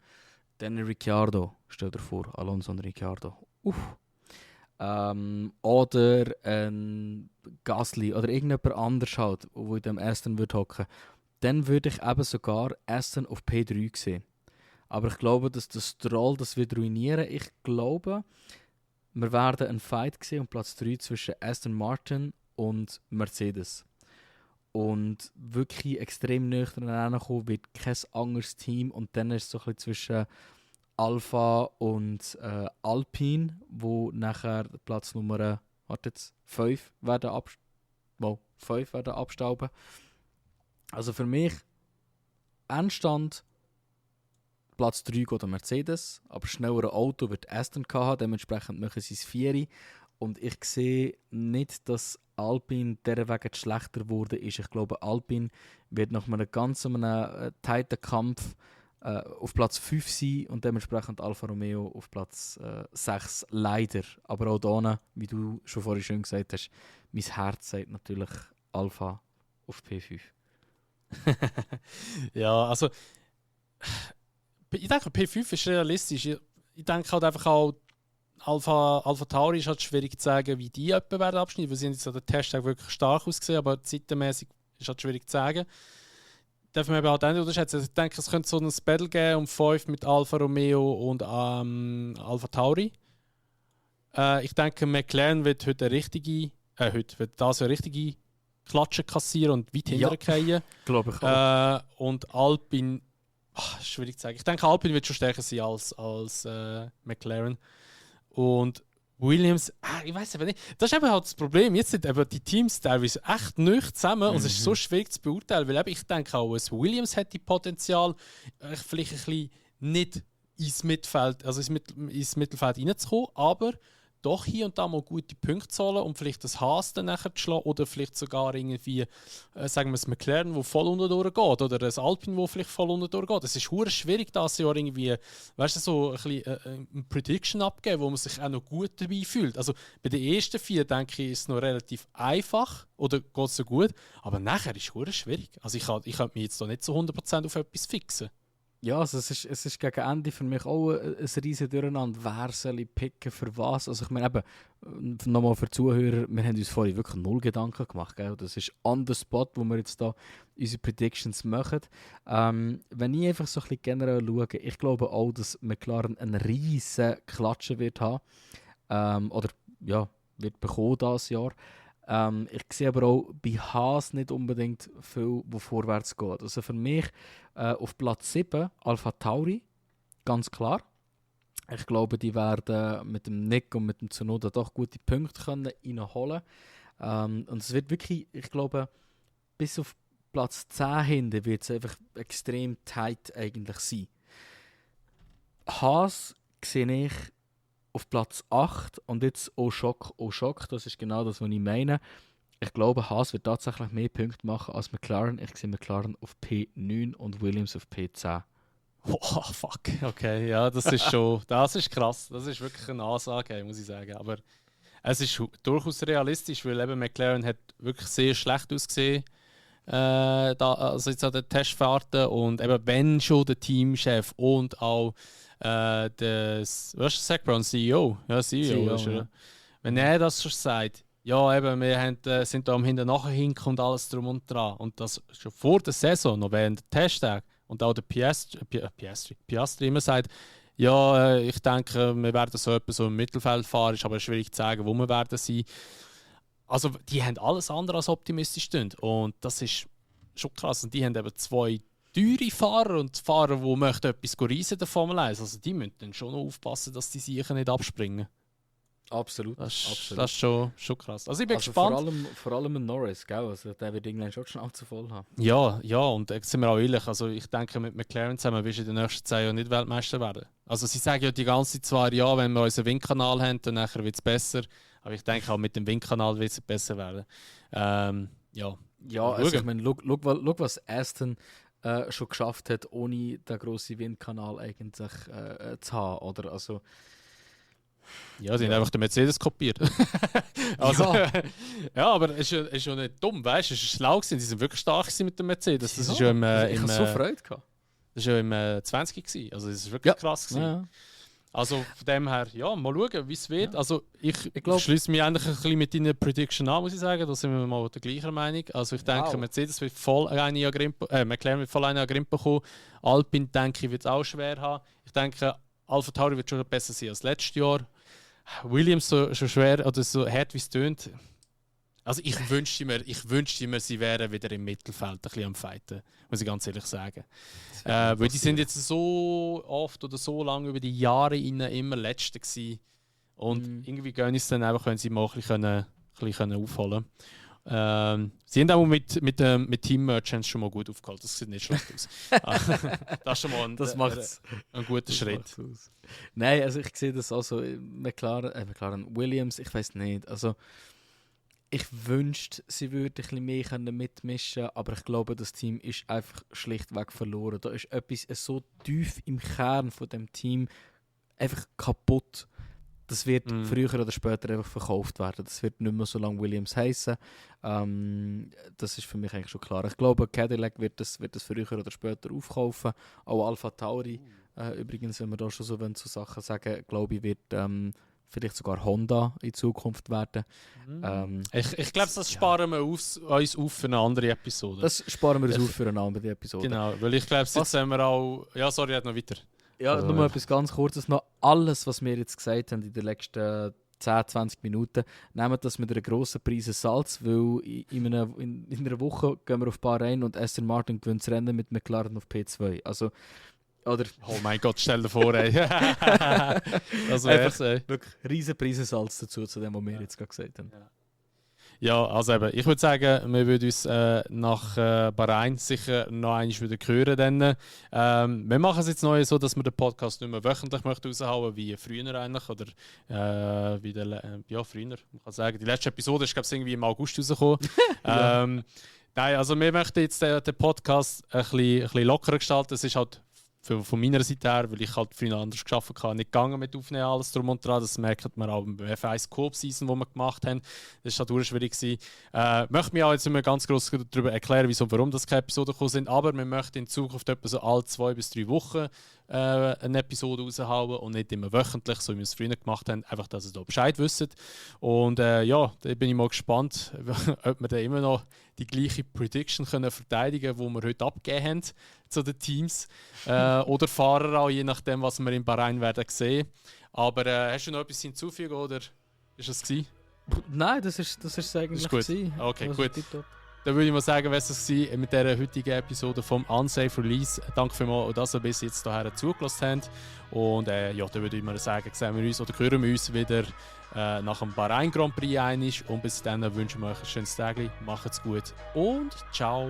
Ricciardo, stell dir vor, Alonso und Ricciardo, oder ein Gasly oder irgendjemand anders halt, wo in dem Aston würde hocken, dann würde ich eben sogar Aston auf P3 sehen. Aber ich glaube, dass der Stroll das wird ruinieren. Ich glaube, wir werden einen Fight sehen um Platz 3 zwischen Aston Martin und Mercedes. Und wirklich extrem nüchtern kommen wird kein anderes Team. Und dann ist es so ein bisschen zwischen Alpha und Alpine, wo nachher Platz Nummer 5 werden abstauben. Also für mich Endstand Platz 3 geht an Mercedes, aber schneller Auto wird Aston haben, dementsprechend machen sie es 4. Und ich sehe nicht, dass Alpine dieser Wegen schlechter geworden ist. Ich glaube, Alpine wird nach einem ganz tighten Kampf auf Platz 5 sein und dementsprechend Alfa Romeo auf Platz 6 leider. Aber auch da, wie du schon vorhin schön gesagt hast, mein Herz sagt natürlich Alfa auf P5.
Ja, also ich denke P5 ist realistisch. Ich denke halt einfach auch Alpha Tauri ist halt schwierig zu sagen, wie die etwa werden abschneiden, weil sie jetzt an den Testtag wirklich stark ausgesehen, aber zeitmäßig ist halt schwierig zu sagen. Dürfen wir eben halt auch nicht unterschätzen. Ich denke, es könnte so ein Battle geben um 5 mit Alfa Romeo und Alpha Tauri. Ich denke, McLaren wird heute eine richtige Klatsche kassieren und weit hintergehen.
Glaube ich auch.
Und Alpine, schwierig zu sagen. Ich denke, Alpine wird schon stärker sein als McLaren. Und Williams, ich weiß aber nicht. Das ist eben halt das Problem. Jetzt sind eben die Teams teilweise echt nicht zusammen und es ist so schwierig zu beurteilen, weil eben ich denke auch, Williams hätte Potenzial, vielleicht ein bisschen nicht ins Mittelfeld reinzukommen, aber doch hier und da mal gute Punkte zu holen und vielleicht das Haas dann nachher zu schlagen oder vielleicht sogar irgendwie, sagen wir es, McLaren, wo voll unten durchgeht oder das Alpine, wo vielleicht voll unten durchgeht. Es ist hure schwierig, das Jahr irgendwie, weißt du, so ein bisschen eine Prediction abgeben, wo man sich auch noch gut dabei fühlt. Also bei den ersten 4, denke ich, ist es noch relativ einfach oder geht es so gut, aber nachher ist es hure schwierig. Also ich könnte mich jetzt da nicht zu 100% auf etwas fixen.
Ja, also es ist gegen Ende für mich auch ein riesen Durcheinander. Wer soll ich picken für was? Also ich meine eben, nochmal für die Zuhörer, wir haben uns vorhin wirklich null Gedanken gemacht. Gell? Das ist on the spot, wo wir jetzt da unsere Predictions machen. Wenn ich einfach so ein bisschen generell schaue, ich glaube auch, dass McLaren einen riesen Klatschen wird haben. Oder ja, wird bekommen dieses Jahr. Ich sehe aber auch bei Haas nicht unbedingt viel, wo vorwärts geht. Also für mich auf Platz 7 Alpha Tauri, ganz klar. Ich glaube, die werden mit dem Nick und mit dem Tsunoda doch gute Punkte reinholen können. Und es wird wirklich, ich glaube, bis auf Platz 10 hinten wird es einfach extrem tight eigentlich sein. Haas sehe ich auf Platz 8 und jetzt oh Schock, das ist genau das, was ich meine. Ich glaube, Haas wird tatsächlich mehr Punkte machen als McLaren. Ich sehe McLaren auf P9 und Williams auf P10.
Oh, fuck. Okay, ja, das ist schon, das ist krass. Das ist wirklich eine Ansage, muss ich sagen. Aber es ist durchaus realistisch, weil eben McLaren hat wirklich sehr schlecht ausgesehen. Also jetzt an den Testfahrten und eben wenn schon der Teamchef und auch Zak Brown, CEO. Ja, CEO ist er. Ja. Wenn er das schon sagt, ja, eben, wir sind da am Hinten nachher hinken und alles drum und dran. Und das schon vor der Saison, noch während der Testtag. und auch der Piastri immer sagt, ja, ich denke, wir werden so etwas so im Mittelfeld fahren, ist aber schwierig zu sagen, wo wir werden sein. Also die haben alles andere als optimistisch stehen. Und das ist schon krass. Und die haben eben 2 teure Fahrer und Fahrer, die möchten etwas reisen in der Formel 1. Also die müssen dann schon noch aufpassen, dass die sicher nicht abspringen.
Absolut.
Das
absolut.
ist schon krass. Also ich bin
Also
gespannt.
vor allem ein Norris, gell? Also der wird irgendwann schon die Schnauze voll haben.
Ja, und sind wir auch ehrlich. Also ich denke, mit McLaren zusammen wirst du in den nächsten 10 Jahren nicht Weltmeister werden. Also sie sagen ja die ganze Zeit zwar, ja, wenn wir unseren Windkanal haben, dann wird es besser. Aber ich denke auch mit dem Windkanal wird es besser werden.
Ja, also ich meine, schau, was Aston schon geschafft hat, ohne den grossen Windkanal eigentlich zu haben, oder? Also,
ja, die haben einfach den Mercedes kopiert. Also, ja, aber es ist ja nicht dumm, weißt du? Es ist schlau gewesen. Die sind wirklich stark gewesen mit dem Mercedes. Das ist ja
ich habe so Freude gehabt.
Das war ja im 20 gewesen. Also, es ist wirklich krass gewesen.
Ja.
Also von dem her, ja, mal schauen, wie es wird. Ja. Also ich
glaub,
schließe mich eigentlich ein bisschen mit deiner Prediction an, muss ich sagen. Da sind wir mal der gleichen Meinung. Also ich denke, Mercedes wird voll eine an Grimpa, McLaren wird voll eine an Grimpa kommen. Alpine, denke ich, wird es auch schwer haben. Ich denke, AlphaTauri wird schon besser sein als letztes Jahr. Williams so schwer oder so hart wie es tönt. Also ich wünschte mir, sie wären wieder im Mittelfeld ein bisschen am Fighten, muss ich ganz ehrlich sagen. Weil die sind jetzt so oft oder so lange über die Jahre immer Letzte gewesen. Und irgendwie gehen es dann einfach, wenn sie mal ein bisschen aufholen können. Sie haben auch mit Team Merchants schon mal gut aufgeholt. Das sieht nicht schlecht aus. Das ist schon mal ein guter Schritt.
Nein, also ich sehe das auch so. McLaren Williams, ich weiß nicht. Also ich wünschte, sie würden ein bisschen mehr mitmischen können, aber ich glaube, das Team ist einfach schlichtweg verloren. Da ist etwas so tief im Kern von dem Team einfach kaputt. Das wird früher oder später einfach verkauft werden. Das wird nicht mehr so lange Williams heißen. Das ist für mich eigentlich schon klar. Ich glaube, Cadillac wird das früher oder später aufkaufen. Auch AlphaTauri. Übrigens, wenn wir da schon so Sachen sagen, glaube ich, wird vielleicht sogar Honda in Zukunft werden.
Ich glaube, das sparen wir uns auf für eine andere Episode.
Das sparen wir uns auf für eine andere Episode.
Genau, weil ich glaube, jetzt haben wir auch... Ja, sorry, noch weiter.
Ja, nur mal etwas ganz Kurzes noch. Alles, was wir jetzt gesagt haben in den letzten 10-20 Minuten, nehmen das mit einer grossen Prise Salz, weil in einer Woche gehen wir auf Bahrain und Aston Martin gewinnt das Rennen mit McLaren auf P2. Also, oder...
Oh mein Gott, stell dir vor, ey. Das wär's, ey.
Wirklich riesen Prise Salz dazu, zu dem, was wir jetzt gerade gesagt haben.
Ja, also eben, ich würde sagen, wir würden uns nach Bahrain sicher noch einmal wieder hören. Wir machen es jetzt neu so, dass wir den Podcast nicht mehr wöchentlich raushauen wie früher eigentlich. Oder früher, man kann sagen. Die letzte Episode ist, glaube ich, irgendwie im August rausgekommen. Nein, also wir möchten jetzt den Podcast ein bisschen lockerer gestalten. Es ist halt von meiner Seite her, weil ich halt früher anders gearbeitet habe, nicht gegangen mit Aufnehmen, alles drum und dran. Das merkt man auch beim F1 Coop-Season, die wir gemacht haben. Das war halt schwierig. Ich möchte mich auch jetzt immer ganz groß darüber erklären, wieso, warum das keine Episoden gekommen sind. Aber wir möchten in Zukunft etwa so alle 2 bis 3 Wochen eine Episode raushauen und nicht immer wöchentlich, so wie wir es früher gemacht haben. Einfach, dass ihr da Bescheid wisst. Und da bin ich mal gespannt, ob wir dann immer noch die gleiche Prediction können verteidigen können, die wir heute abgegeben haben zu den Teams. Oder Fahrer auch, je nachdem, was wir in Bahrain werden sehen. Aber hast du noch etwas hinzufügen oder ist das gewesen?
Nein, das ist eigentlich
gut. Okay, gut. Dann würde ich mal sagen, was es war mit dieser heutigen Episode vom Unsafe Release. Danke vielmals, dass ihr bis jetzt hierher zugelassen habt. Und dann würde ich mal sagen, sehen wir uns oder hören wir uns wieder nach dem Bahrain Grand Prix einig. Und bis dann wünschen wir euch ein schönes Tag. Macht's gut und ciao.